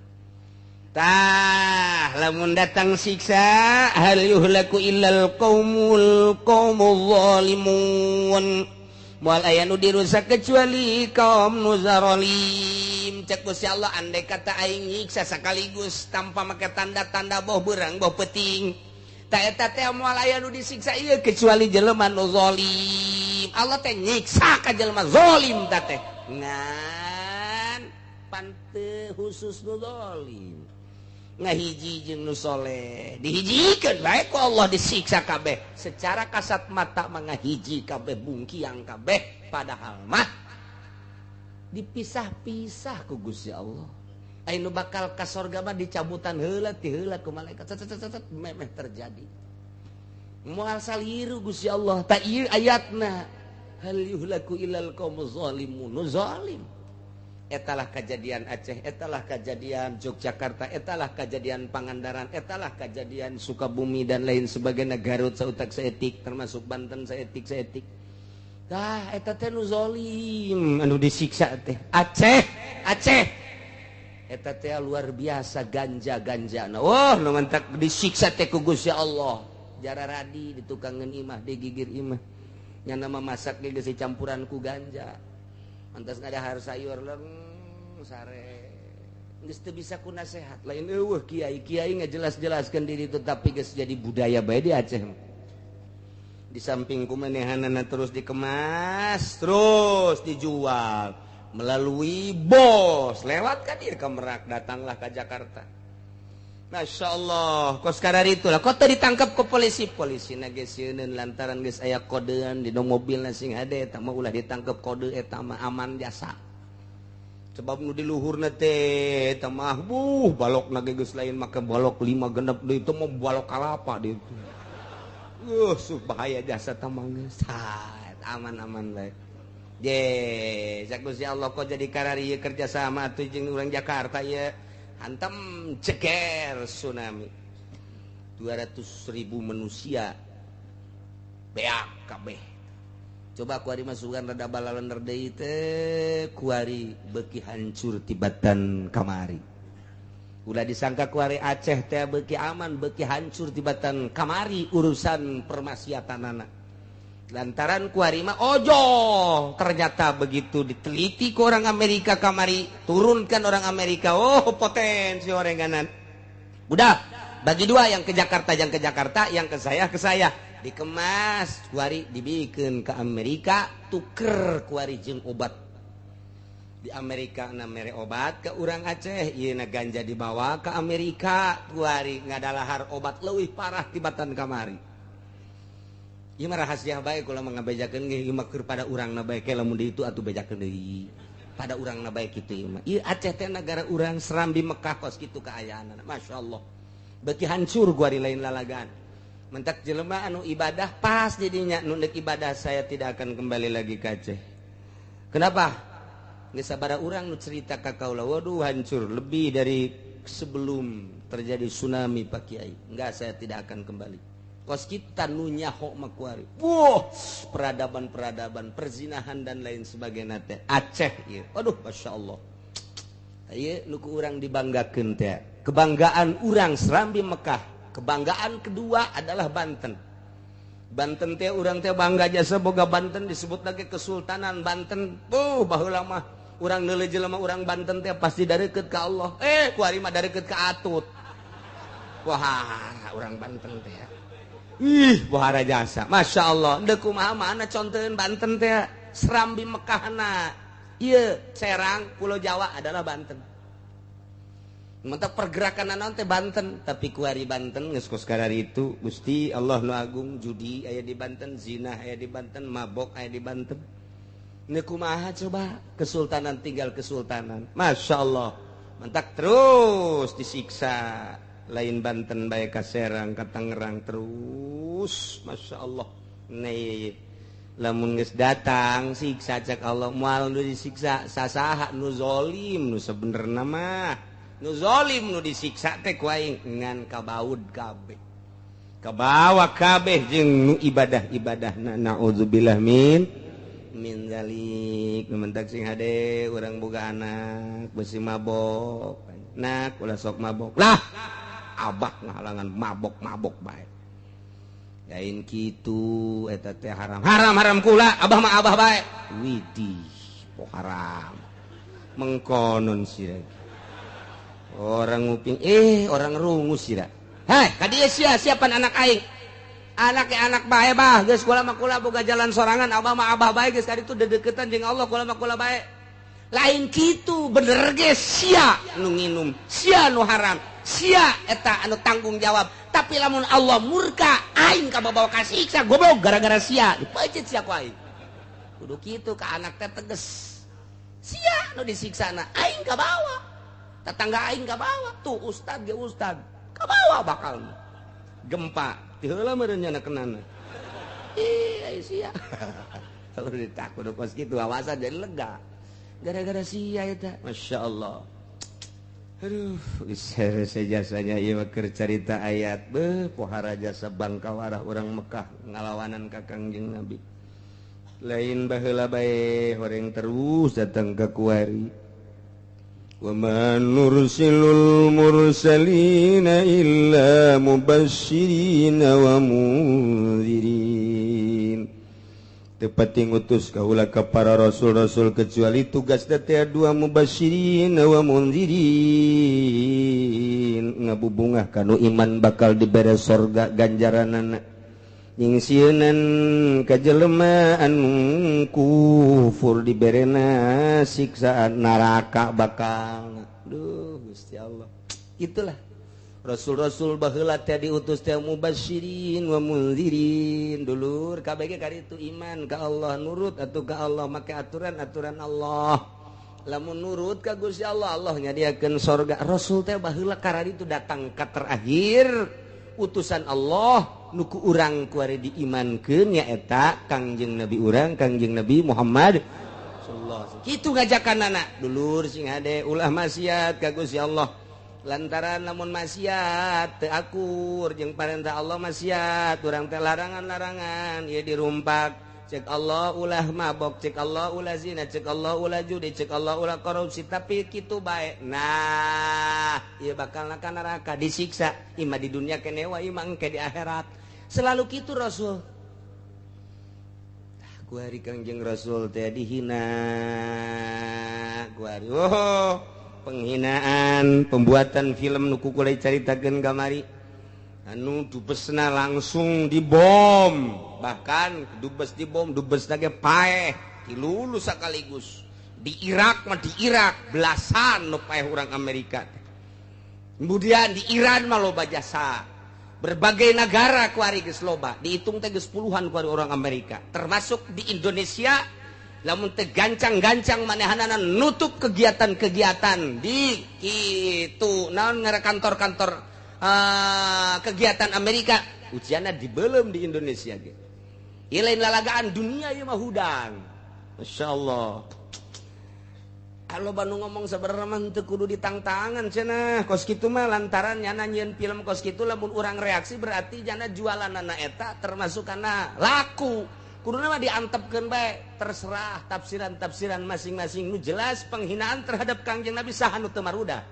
S1: Tah lamun datang siksa hal yuhlaku illal qaumul qaumul zalimun moal aya nu dirusak kecuali kaum nu zalim. Cek Gusti Allah andai kata aing nyiksa sekaligus tanpa make tanda-tanda boh beurang boh peuting ta eta teh moal aya nu disiksa ieu kecuali jelema nu zalim. Allah teh nyiksa ka jelema zalim ta teh ngan pan teu khusus nu zalim ngahiji jeung nu soleh dihijikeun bae ku Allah disiksa kabeh secara kasat mata mah ngahiji kabeh bungkiang kabeh padahal mah Dipisah-pisah ku Gusti Allah. Aya nu bakal ka sorga mah dicabutan heula ti heula ku malaikat. Cet memeh terjadi. Moal saliru Gusti Allah. Ta ieu ayatna. Hal yuhlaku illal qaumuz zalimun. Nu zalim. Etalah kejadian Aceh, etalah kejadian Yogyakarta, etalah kejadian Pangandaran, etalah kejadian Sukabumi dan lain sebagainya, Garut sautak saetik, termasuk Banten saetik saetik. Tah eta teh nu zalim anu disiksa teh. Aceh, Aceh. Eta teh luar biasa ganja-ganjana. Wah, nu mantak disiksa teh ku Gusti Allah. Jararadi ditukangeun imah, digigir imah. Nya nama masak ge geus campuran ku ganja. Antas ngadahar sayur leng sare. Geus teu bisa ku nasehat. Lain eueuh kiai, kiai ngajelas-jelaskeun diri tetapi geus jadi budaya bae di Aceh. Di samping kumanehanana terus dikemas, terus dijual melalui bos. Lewat kan dia ke Merak, datanglah ke Jakarta. Masya Allah, kos kadar itulah. Kok teu ditangkap ke polisi? Polisi na geus sieun lantaran geus aya kodean di mobil na sing hade eta mah ulah ditangkep kode eta mah aman jasa. Sebab nu di luhurna teh eta mah buh balokna ge geus lain make balok 5 genep deui itu mah balok kalapa deui. Bahaya jasa ta mah geus. Aman-aman bae. Je, Gusti Allah kok jadi karari kerja sama atuh jeung urang Jakarta ieu. Hantam ceker tsunami 200.000 manusia beak kabeh. Coba kuari masukan rada balalender deui teh kuari beuki hancur tibatan kamari. Ulah disangka kuari Aceh teh beuki aman, beuki hancur tibatan kamari urusan permaksiatanana. Lantaran kuari mah ojo ternyata begitu diteliti ke orang Amerika kamari, turunkan orang Amerika, oh potensi orang kanan. Udah bagi dua, yang ke Jakarta yang ke Jakarta, yang ke saya dikemas kuari dibikin ke Amerika, tuker kuari jeung obat. Di Amerika na mere obat ke urang Aceh, ieu na ganja dibawa ke Amerika, kuari ngadalahar obat leuwih parah tibatan kamari. Ieu mah rahasia bae kula mah ngabejakeun ge ieu mah keur pada urangna bae ke lamun di itu atuh bejakeun deui. Pada urangna bae kitu ieu mah. Ieu Aceh teh nagara urang Serambi Mekah kos kitu kaayaanana. Masyaallah. Beuki hancur gua di lain lalagan. Mentak jelema anu ibadah pas jadinya nu deuk ibadah saya tidak akan kembali lagi ke Aceh. Kenapa? Geus sabaraha urang nu cerita ka kaula, waduh hancur lebih dari sebelum terjadi tsunami Pak Kiai. Enggak, saya tidak akan kembali. Kos kita nu nyaho makuari. Wah, peradaban-peradaban, perzinahan dan lain sebagainya teh. Aceh ieu. Aduh, Masya Allah. Ieu nu ku urang dibanggakeun teh. Kebanggaan urang Serambi Mekah. Kebanggaan kedua adalah Banten. Banten teh urang teh bangga jasa boga Banten disebut lagi Kesultanan Banten. Baheula mah urang neuleuh jelema urang Banten teh pasti dareukeut ka Allah. Kuari mah dareukeut ka Atut. Wah, urang Banten teh. Ih, bohara jasa. Masya Allah. Deuk kumaha mana contoheun Banten teh Serambi Mekahna. Ieu Serang Pulau Jawa adalah Banten. Mentak pergerakan naon teh Banten, tapi kuari Banten geus kos karari itu Gusti Allah nu agung, judi aya di Banten, zina aya di Banten, mabok aya di Banten. Deuk kumaha coba kesultanan tinggal kesultanan. Masya Allah. Mentak terus disiksa. Lain Banten bae ka Serang ka Tangerang terus Masya Allah. Nih lamun geus datang siksa cak Allah moal nu disiksa sasaha nu zalim nu sebenerna mah nu zalim nu disiksa teh ku aing ngan kabaud kabeh kabawa kabeh jeung nu ibadah-ibadahna naudzubillah min zalik. Mentak sing hade urang boga anak beusi mabok nak ulah sok mabok lah abah ngahalangan mabok-mabok bae. Lain kitu eta teh haram. Haram-haram kula, abah mah abah bae. Widih, po haram. Mengkonon sia. Orang nguping orang rungu sia. Hei, ka dieu sia siapan anak aing? Anak ke anak bae bah, geus kula mah kula boga jalan sorangan, abah mah abah bae geus kaditu dedeukeutan jeung Allah kula mah kula bae. Lain kitu bener ge sia nu nginum, sia nu haram. Sia eta anu tanggung jawab. Tapi lamun Allah murka aing kabawa kasiksa goblok gara-gara sia dipeucit sia ku aing. Kudu kitu ka anak teh tegas. Sia nu disiksana aing kabawa. Tetangga aing kabawa. Tuh ustad ge ustad kabawa bakal. Gempa ti heula meureun nya kenana. Ih sia. Kalau ditakut kos kitu awasan jadi lega. Gara-gara sia eta. Masya Allah. Aduh, jasanya ieu mah keur carita ayat beuh pohara jasa bangkawarah urang Mekah ngalawanan ka Kangjeng Nabi. Lain baheula bae horeng terus datang ke kuari. Wa ma nursilul mursalina illa mubasysyirin wa mundzirin. Tepati ngutus kaula ka para rasul-rasul kecuali tugas teh dua mubasyirin wa mundzirin, ngabubungah kanu iman bakal dibere sorga ganjaranana jeung sieunan ka jelema anu kufur diberena siksaan neraka bakal. Duh Gusti Allah, itulah rasul-rasul baheula teh diutus teh mubasyirin wa mundzirin. Dulur kabeh ge kari itu iman ka Allah, nurut atuh ka Allah, make aturan-aturan Allah. Lamun nurut ka Gusti Allah, Allah nyadiakeun sorga. Rasul teh baheula karari itu datang ka terakhir utusan Allah nu ku urang kuari diimankeun nyaeta Kangjeng Nabi urang, Kangjeng Nabi Muhammad sallallahu alaihi wasallam. Kitu ngajakanana dulur sing hade ulah maksiat ka Gusti Allah. Lantaran lamun maksiat teu akur jeung parentah Allah, maksiat urang teh larangan-larangan ieu dirumpak. Cek Allah ulah mabok, cek Allah ulah zina, cek Allah ulah judi, cek Allah ulah korupsi, tapi kitu bae. Nah, ieu bakal ka neraka disiksa, ima di dunia keneh wa ima engke di akhirat. Selalu kitu Rasul. Tah kuari Kangjeng Rasul teh dihina. Kuari oh penghinaan, pembuatan film nu kukulai caritakeun kamari anu dubesna langsung dibom, bahkan dubes dibom, dubesna ge paeh dilulus sekaligus. Di Irak mah di Irak belasan nu paeh urang Amerika. Kemudian di Iran mah loba jasa. Berbagai negara kuari geus loba, dihitung teh geus puluhan kuari orang Amerika, termasuk di Indonesia. Lamun teh gancang-gancang manehanana nutup kegiatan-kegiatan di kitu naon ngara kantor-kantor kegiatan Amerika ujianna dibelem di Indonesia ge. Ieu lain lalagaan dunia ieu mah hudang. Masyaallah. Kalau banu ngomong sebenarnya mah teu kudu ditangtangan cenah. Kos kitu mah lantaran nyana nyieun film kos kitu lamun urang reaksi berarti jana jualanana eta termasuk kana laku. Kuduna mah diantepkeun bae, terserah tafsiran-tafsiran masing-masing. Nu jelas penghinaan terhadap Kangjeng Nabi saha nu teu marudah.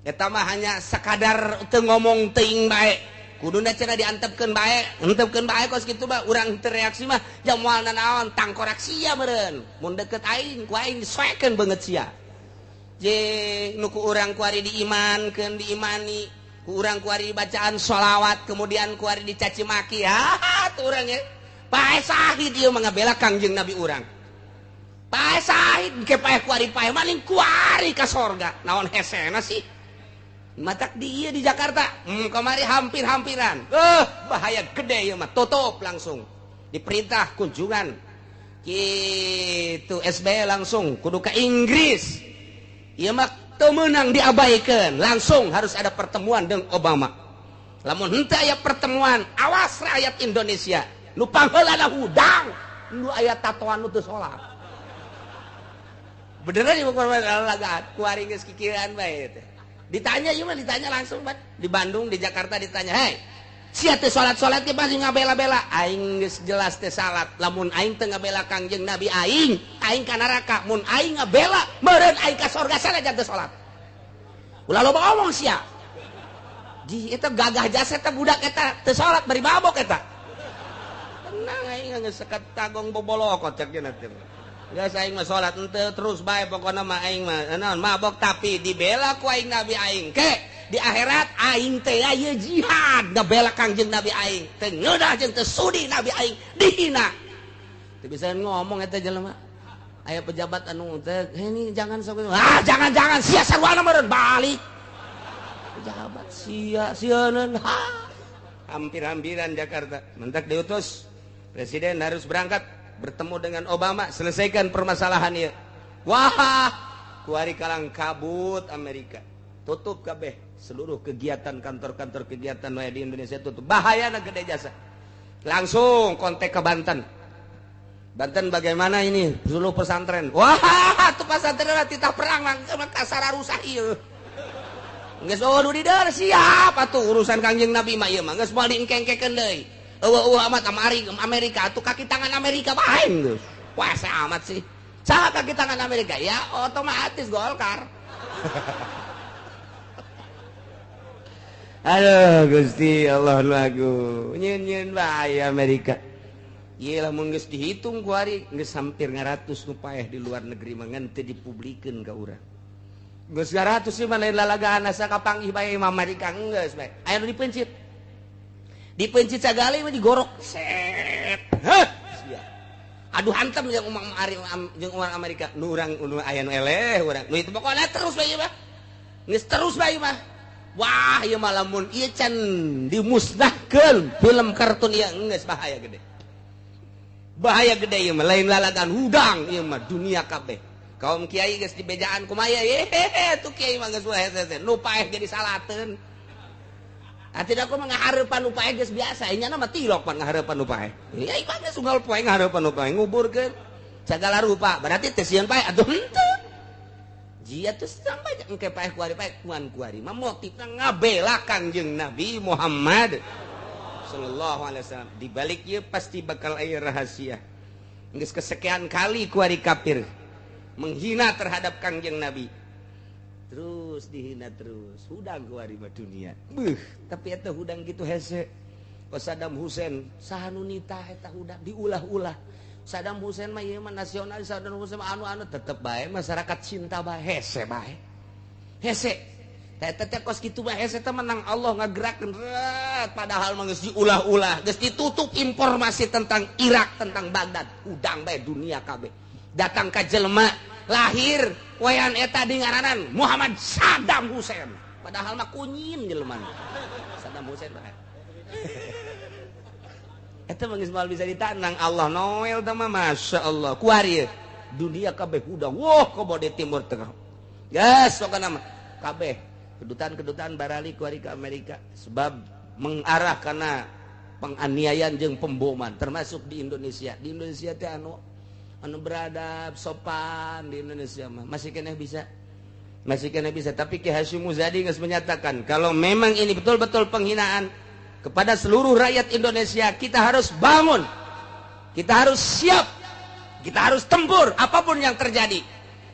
S1: Eta mah hanya sekadar teu ngomong teuing bae. Kuduna cenah diantepkeun bae, entepkeun bae kos kitu mah urang teu reaksi mah jamoal nanaon tangkorak sia meureun. Mun deket aing ku aing disoekeun beungeut sia. Je nu ku urang kuari diimankeun diimani, ku urang kuari bacaan sholawat kemudian kuari dicaci maki. Ha tuh urang ye. Pae sahid ieu mah ngabela Kangjeng Nabi urang. Pae sahid ke pae kuari pae maning kuari ka sorga. Naon hesena sih? Matak di ieu di Jakarta. Kamari hampir-hampiran. Bahaya gede ieu mah, tutup langsung. Diperintah kunjungan. Kitu SBY langsung kudu ka Inggris. Ieu mah teu meunang diabaikeun, langsung harus ada pertemuan dengan Obama. Lamun henteu aya pertemuan, awas rakyat Indonesia. Nu pangheulana hudang, nu aya tatoan nu teu salat. Beneran ieu mah lalagaan, kuari geus kikieuan bae teh. Ditanya ieu mah ditanya langsung bat. Di Bandung, di Jakarta ditanya, "Hei, sia teh salat-salat ge pasti ngabela-bela." Aing geus jelas teh salat. Lamun aing teu ngabela Kangjeng Nabi aing, aing ka neraka. Mun aing ngabela, meureun aing ka sorga sanajan teu salat. Ulah loba omong sia. Ji eta gagah jasa eta budak eta teu salat bari mabok eta. Tenang aing geus sekat tagong bobolokot cek cenah teh. Geus aing mah salat henteu terus bae pokona mah aing mah naon mabok tapi dibela ku aing Nabi aing. Ke di akhirat aing teh aya jihad ngabela Kangjeng Nabi aing. Teu ngeudah jeung teu sudi Nabi aing dihina. Teu bisa ngomong eta jelema. Aya pejabat anu teh ini jangan sok ah jangan-jangan sia sarwana meureun balik. Pejabat sia sieun ha. Hampir-hampiran Jakarta mentak diutus presiden harus berangkat bertemu dengan Obama, selesaikan permasalahan ieu. Wah, kuari kalang kabut Amerika. Tutup kabeh seluruh kegiatan kantor-kantor kegiatan wae di Indonesia tutup. Bahayana gede jasa. Langsung kontak ke Banten. Banten bagaimana ini seluruh pesantren? Wah, tuh pesantren titah perang kasar rusak ieu. Geus oh nu di siap atuh urusan Kangjeng Nabi mah ieu mah geus moal diengkengkekeun deui. Eueuh amat Amerika atuh kaki tangan Amerika bae geus. Puasa amat sih. Saha kaki tangan Amerika? Ya otomatis Golkar. Aduh Gusti Allah lagu. Nyeun-nyeun bae Amerika. Ieu lamun geus dihitung ku ari geus hampir 100 nu paeh di luar negeri mah ngan teu dipublikeun ka urang. Geus 100 sih mah lain lalagaan asa kapanggih bae imam Amerika geus bae. Aya nu dipencit. Dipencit sagali mah digorok. Set. Heh. Sia. Aduh hantem jeung umang ari jeung urang Amerika. Nu urang nu aya nu eleh urang. Nu itu pokona terus bae mah. Geus terus bae mah. Wah, ieu mah lamun ieu can dimusnahkeun film kartun ieu geus bahaya gede. Bahaya gede ieu mah lain lalagaan hudang ieu mah dunia kabeh. Kaum kiai geus dibejaan kumaya yehehe tuh kiai mah geus hese nu paeh jadi salateun. Atuh aku mah ngahareupan nu paeh geus biasa, nya mah tilok pan ngahareupan nu paeh. Ya ieu mah geus unggal poe ngahareupan nu paeh nguburkeun sagala rupa, berarti teh sieun paeh atuh henteu. Jia tuh sampai engke paeh kuari paeh kuan kuari mah motifna ngabela Kangjeng Nabi Muhammad sallallahu alaihi wasallam. Di balik ieu pasti bakal aya rahasia. Geus kesekian kali kuari kafir menghina terhadap Kangjeng Nabi. Terus dihina terus. Hudang kuari mah dunia. Beuh, tapi eta hudang gitu hese. Kos Saddam Hussein saha nu nitah eta hudang diulah-ulah. Saddam Hussein mah ieu mah nasionalis, Saddam Hussein mah anu-anu tetep bae masyarakat cinta bae hese bae. Hese. Eta teh kos kitu bae hese teh menang Allah ngagerakeun padahal mah geus diulah-ulah, geus ditutup informasi tentang Irak, tentang Baghdad. Hudang bae dunia kabeh. Datang ka jelema lahir wayan eta di ngaranan Muhammad Saddam Hussein. Padahal mah kunyin jelema. Saddam Hussein bae. Eta mah geus moal bisa ditanang Allah Noel teh mah Masya Allah. Kuari dunia kabeh hudang. Wah, komo di Timur Tengah. Geus pokona mah kabeh kedutaan-kedutaan barali kuari ke Amerika sebab mengarah kana penganiayaan jeung pemboman termasuk di Indonesia. Di Indonesia teh anu beradab sopan di Indonesia mah masih keneh bisa. Masih keneh bisa, tapi Ki Hasyim Muzadi geus menyatakan kalau memang ini betul-betul penghinaan kepada seluruh rakyat Indonesia, kita harus bangun. Kita harus siap. Kita harus tempur apapun yang terjadi.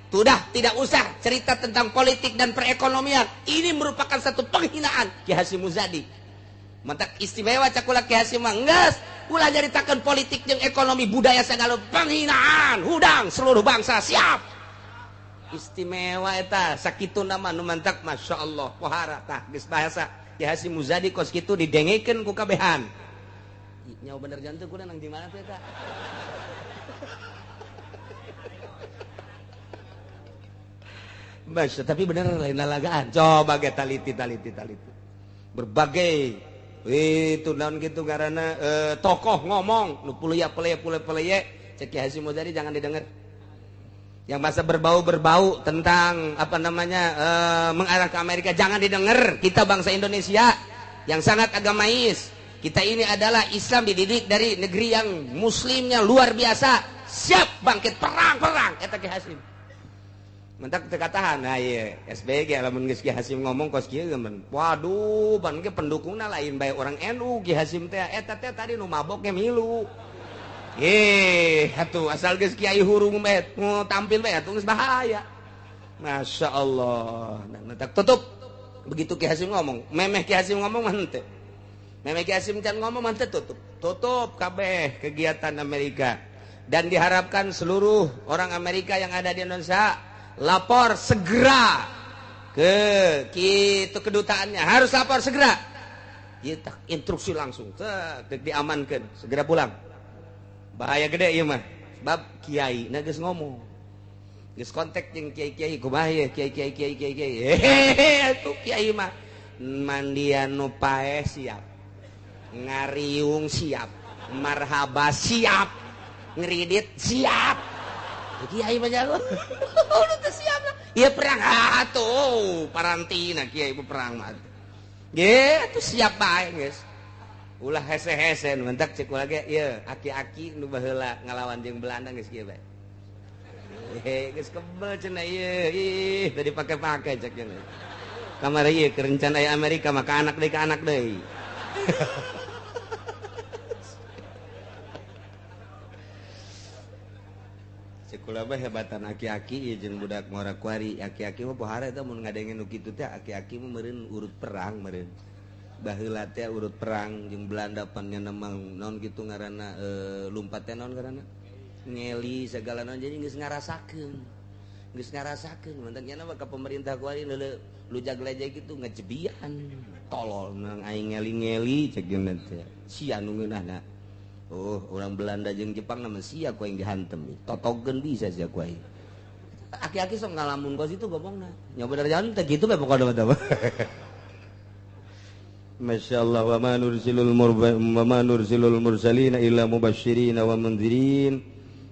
S1: Sudah tidak usah cerita tentang politik dan perekonomian. Ini merupakan satu penghinaan Ki Hasyim Muzadi. Mantak istimewa cakula Ki Hasyim mah geus ulah nyaritakeun politik jeung ekonomi budaya segala penghinaan. Hudang seluruh bangsa siap. Istimewa eta sakitu nama nu mantak Masya Allah pohara tah geus bahasa Ki Hasyim Muzadi kos kitu didengekeun ku kabehan. Nyawa bener jantung kuda nang di mana teh eta? Masya, tapi bener lain lalagaan. Coba ge taliti. Berbagai itu naon gitu karena tokoh ngomong nu pulaya peleye cek Ki Hasyim Muzadi jangan didengar. Yang bahasa berbau-berbau tentang apa namanya mengarah ke Amerika jangan didengar. Kita bangsa Indonesia yang sangat agamais. Kita ini adalah Islam dididik dari negeri yang muslimnya luar biasa, siap bangkit perang-perang eta Ki Hasyim. Mentak teu katahan, nah ieu SBG lamun geus Ki Hasyim ngomong kos kieu geus. Waduh, ban ge pendukungna lain bae orang NU Ki Hasyim teh eta teh tadi nu mabok ge milu. Atuh asal geus kiai hurung bae tampil bae atuh geus bahaya. Masya Allah. Nah, tutup. Begitu Ki Hasyim ngomong, memeh Ki Hasyim ngomong mah henteu. Memeh Ki Hasyim can ngomong mah henteu tutup. Tutup kabeh kegiatan Amerika. Dan diharapkan seluruh orang Amerika yang ada di Indonesia lapor segera ke kitu kedutaannya, harus lapor segera. Ieu instruksi langsung, diamankan, segera pulang. Bahaya gede ieu mah. Sebab kiai na geus ngomong. Geus kontak jeung kiai-kiai kumaha ye kiai-kiai kiai-kiai. Hehehe atuh kiai mah mandian nu paeh siap. Ngariung siap, marhaba siap, ngeridit siap. Kiai mah jago. Udah teu siap. Ieu perang atuh parantina kiai mah perang mah. Ge atuh siap bae geus. Ulah hese-hese nu mentak cek ulah ge ieu aki-aki nu baheula ngalawan jeung Belanda geus kieu bae. He geus kebel cenah ieu ih tadi pake-pake cek cenah. Kamari ieu keur rencana aya Amerika maka anak deui ka anak deui. Kula mah hebatan aki-aki ieu jeung budak ngora kuari aki-aki mah pohara eta mun ngadenge nu kitu teh aki-aki mah meureun urut perang meureun. Baheula teh urut perang jeung Belanda pan nya nemang naon kitu ngaranna lumpat teh naon ngaranna ngeli segala naon jadi geus ngarasakeun. Geus ngarasakeun mantak nya mah ka pemerintah kuari leuleuh lujag lejeg kitu ngejebian tolol nang aing ngeli-ngeli cek jeung teh sia nu ngeunahna. Oh, orang Belanda jeung Jepang nama sia ku aing dihantem. Totogeun bisa sia ku aing. Aki-aki sok ngalamun kos itu gomongna. Nya bener jalan teh kitu bae pokona mah. Masyaallah wa ma nursilul wa ma nursilul mursalina illa mubasysyirin wa mundzirin.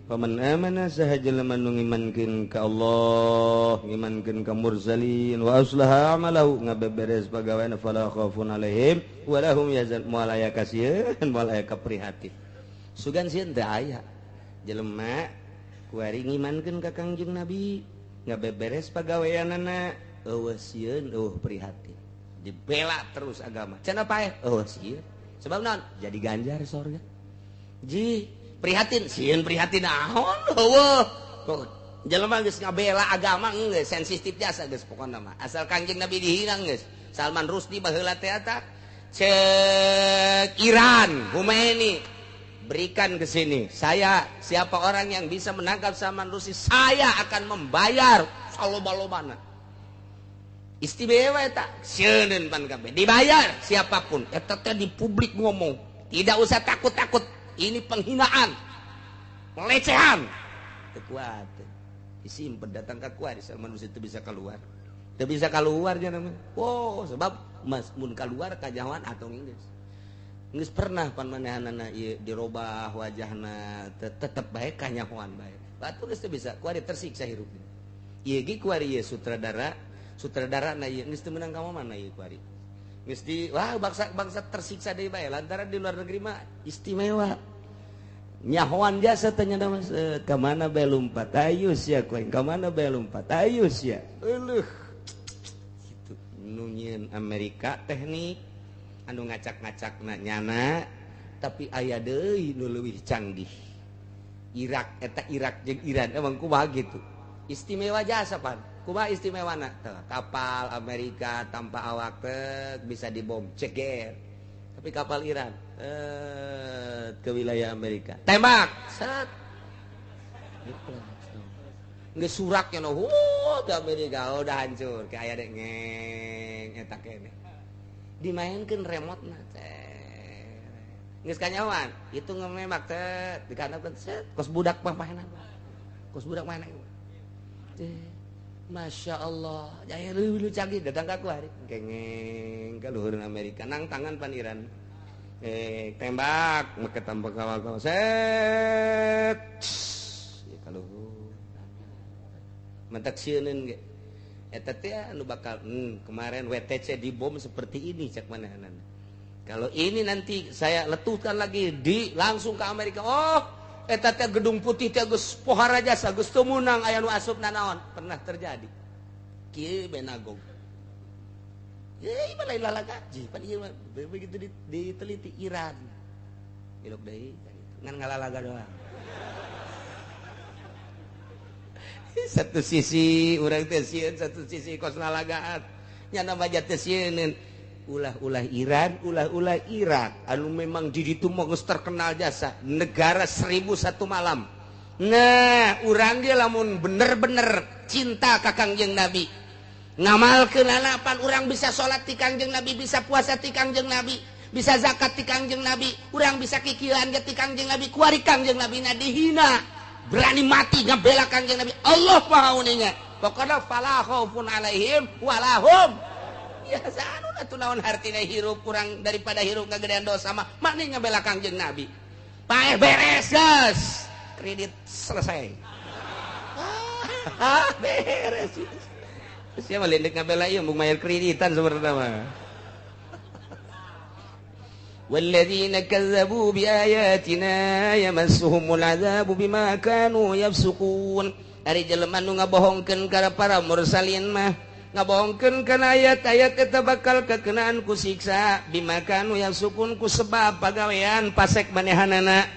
S1: Faman amana sahaja lamun nu ngimankeun ka Allah, ngimankeun ka mursalin wa aslaha amalahu ngabeberes pagaweana fala khaufun alaihim wa lahum yahzanun. Moal aya kasieun, moal aya kaprihatin. Sugan sieun teu aya. Jelema kuari ngimankeun ka Kangjeng Nabi, ngabeberes pagaweanana, eueuh sieun, eueuh prihatin. Dibela terus agama. Cenah paeh, eueuh sieun. Sebab naon? Jadi ganjar sorga. Ji prihatin, sieun prihatin naon? Eueuh. Kok jelema geus ngabela agama geus sensitif jasa geus pokona mah. Asal Kangjeng Nabi dihina geus. Salman Rushdie baheula teh eta cek Iran, Khomeini berikan ke sini. Saya siapa orang yang bisa menangkap Salman Rushdie, saya akan membayar saloba-lobana. Istimewa eta, sieun pan kabeh. Dibayar siapapun. Eta teh di publik ngomong, tidak usah takut-takut. Ini penghinaan, pelecehan. Teu kuat. Disimpen datang ka kuari Salman Rushdie teu bisa keluar. Teu bisa keluar nya namanya. Oh, sebab mas mun keluar kajahoan atau geus. Geus pernah pan manehanana ieu dirobah wajahna tetep bae kanyahoan bae. Batu geus teu bisa kuari tersiksa hirup. Ieu ge kuari ieu sutradara, sutradarana ieu geus teu meunang ka mana ieu kuari. Geus di wah bangsa tersiksa deui bae lantaran di luar negeri mah istimewa. Nyahoan jasa teh nya mah ka mana bae lumpat ayu sia kuing, ka mana bae lumpat ayu sia. Euleuh. Kitu nu nyieun Amerika teknik anu ngacak-ngacakna nyana tapi aya deui nu leuwih canggih. Irak eta Irak jeung Iran emang kumaha gitu. Istimewa jasa pan. Kumaha istimewana? Teu, kapal Amerika tanpa awak teh bisa dibom ceger. Tapi kapal Iran ke wilayah Amerika. Tembak. Set. Geus surak nya nu ke Amerika udah hancur kayak aya dek ngeng eta keneh. Dimainkeun remote-na teh. Geus kanyawan, itu ngemembak teh dikandapkeun set kos budak mah mainan. Kos budak mainan. Teh. Masya Allah, jaya lu canggih datang ka kuari. Gengeng ka luhureun Amerika nang tangan pan Iran. Tembak make tambah kawal-kawal set. Ya ka luhur. Mentak sieuneun ge. Eta teh anu bakal kemarin WTC dibom seperti ini cek manehanana. Kalau ini nanti saya letuhkan lagi di langsung ke Amerika. Oh, eta teh gedung putih teh geus pohara jasa geus teu meunang aya nu asupna naon. Pernah terjadi. Kieu benagog. Ye, mah lain lalagaji, pan ieu mah begitu diteliti Iran. Ilok deui ngan ngalalaga doang. Satu sisi urang teh sieun, satu sisi kos lalagaan. Nya nama teh sieun. Ulah-ulah Iran, ulah-ulah Irak anu memang di ditu mah geus terkenal jasa negara 1001 malam. Nah, urang ge lamun bener-bener cinta ka Kangjeng Nabi, ngamalkeun pan urang bisa salat ti Kangjeng Nabi, bisa puasa ti Kangjeng Nabi, bisa zakat ti Kangjeng Nabi, urang bisa kikieuan ge ti Kangjeng Nabi, kuari Kangjeng Nabi na dihina, berani mati ngabela Kangjeng Nabi. Allah Maha uninga. Pokona fala khaufun alaihim walahum ya anu atuh naon hartina hirup kurang daripada hirup ngagedean dosa mah makni ngabela Kangjeng Nabi. Paeh beres geus. Kredit selesai. Beres. Siapa lindek ngabela ieu mung mayar kreditan sebenarnya mah. والذين كذبوا بآياتنا يمسهم العذاب بما كانوا يفسقون. Ari jelema nu ngabohongkeun kana para mursalin mah, ngabohongkeun kana ayat-ayat, eta bakal kekenaan ku siksa. بما كانوا يفسقون, ku sebab pagawean pasek manehanana.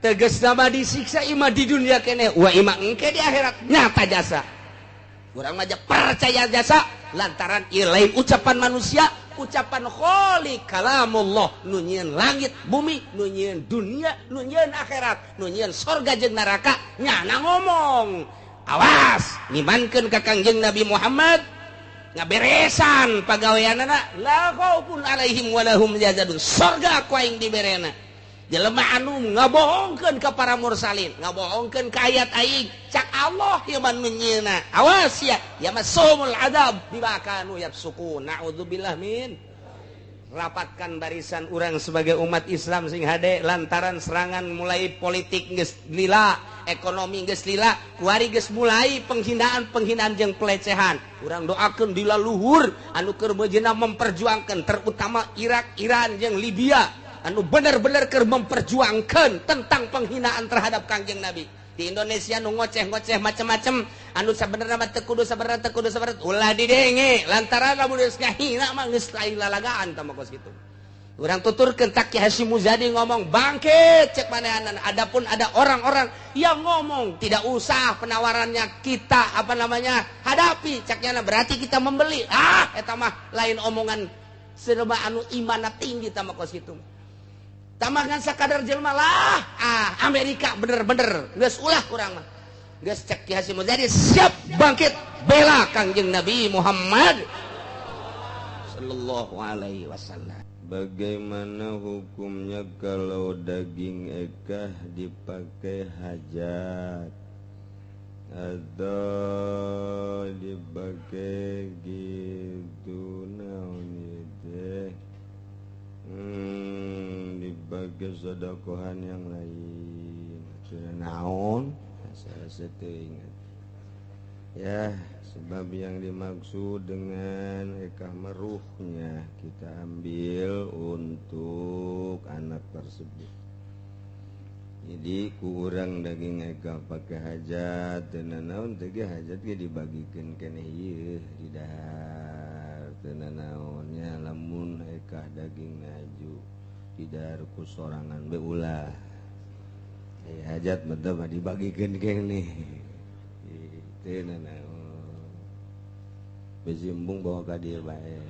S1: Tegas nama disiksa ima di dunia kene wa ima engke di akhirat. Nyata jasa urang mah percaya jasa, lantaran ieu lain ucapan manusia, ucapan Khalik, kalamullah, nu nyieun langit bumi, nu nyieun dunia, nu nyieun akhirat, nu nyieun sorga jeung neraka. Nyana ngomong, awas ngimankeun ka Kangjeng Nabi Muhammad, ngaberesan pagaweanana, لا خوف عليهم ولا هم يحزنون, sorga ku aing diberena. Jelema anu ngabohongkeun ka para mursalin, ngabohongkeun ka ayat aing, cak Allah ieu mah nu nyieuna, awas ya, يمسهم العذاب بما كانوا يفسقون. Naudzubillah min. Rapatkan barisan urang sebagai umat Islam sing hade, lantaran serangan mulai politik geus lila, ekonomi geus lila, kuari geus mulai penghinaan-penghinaan jeung pelecehan. Urang doakeun di luhur anu keur meujeuhna memperjuangkan, terutama Irak, Iran jeung Libya, anu bener-bener keur memperjuangkan tentang penghinaan terhadap Kangjeng Nabi. Di Indonesia nu ngoceh-ngoceh macem-macem anu sabenerna mah teu kudu, sabenerna teu kudu, sabenerna ulah didenge, lantaran lamun geus ngahina mah geus lain lalagaan. Tah, kos kitu urang tuturkeun. Tak Ki Hasyim Muzadi ngomong, bangkit cek manehanan. Adapun ada orang-orang yang ngomong tidak usah penawarannya kita apa namanya hadapi, caknya berarti kita membeli. Ah, eta mah lain omongan serba anu imana tinggi. Tah, kos kitu tamangan sakadar jelma lah. Ah, Amerika bener-bener geus ulah, kurang mah geus. Cek Ki Hasyim Muzadi, siap bangkit bela Kangjeng Nabi Muhammad sallallahu alaihi wasallam.
S2: Bagaimana hukumnya kalau daging ekah dipakai hajat atau dipakai gitu, naon teh, dipakai sodakohan yang lain? Sudah naon, saya ingat ya. Sebab yang dimaksud dengan ekah meruhnya kita ambil untuk anak tersebut. Jadi kurang daging ekah pakai hajat dan naon teh, hajat ge dibagikan keneh ieu di dahar, teu naonnya. Lamun ekah daging naju di dahar ku sorangan be ulah. Eh, hajat mah dibagikan keneh teu naon. Besi embung bawa ka dieu bae.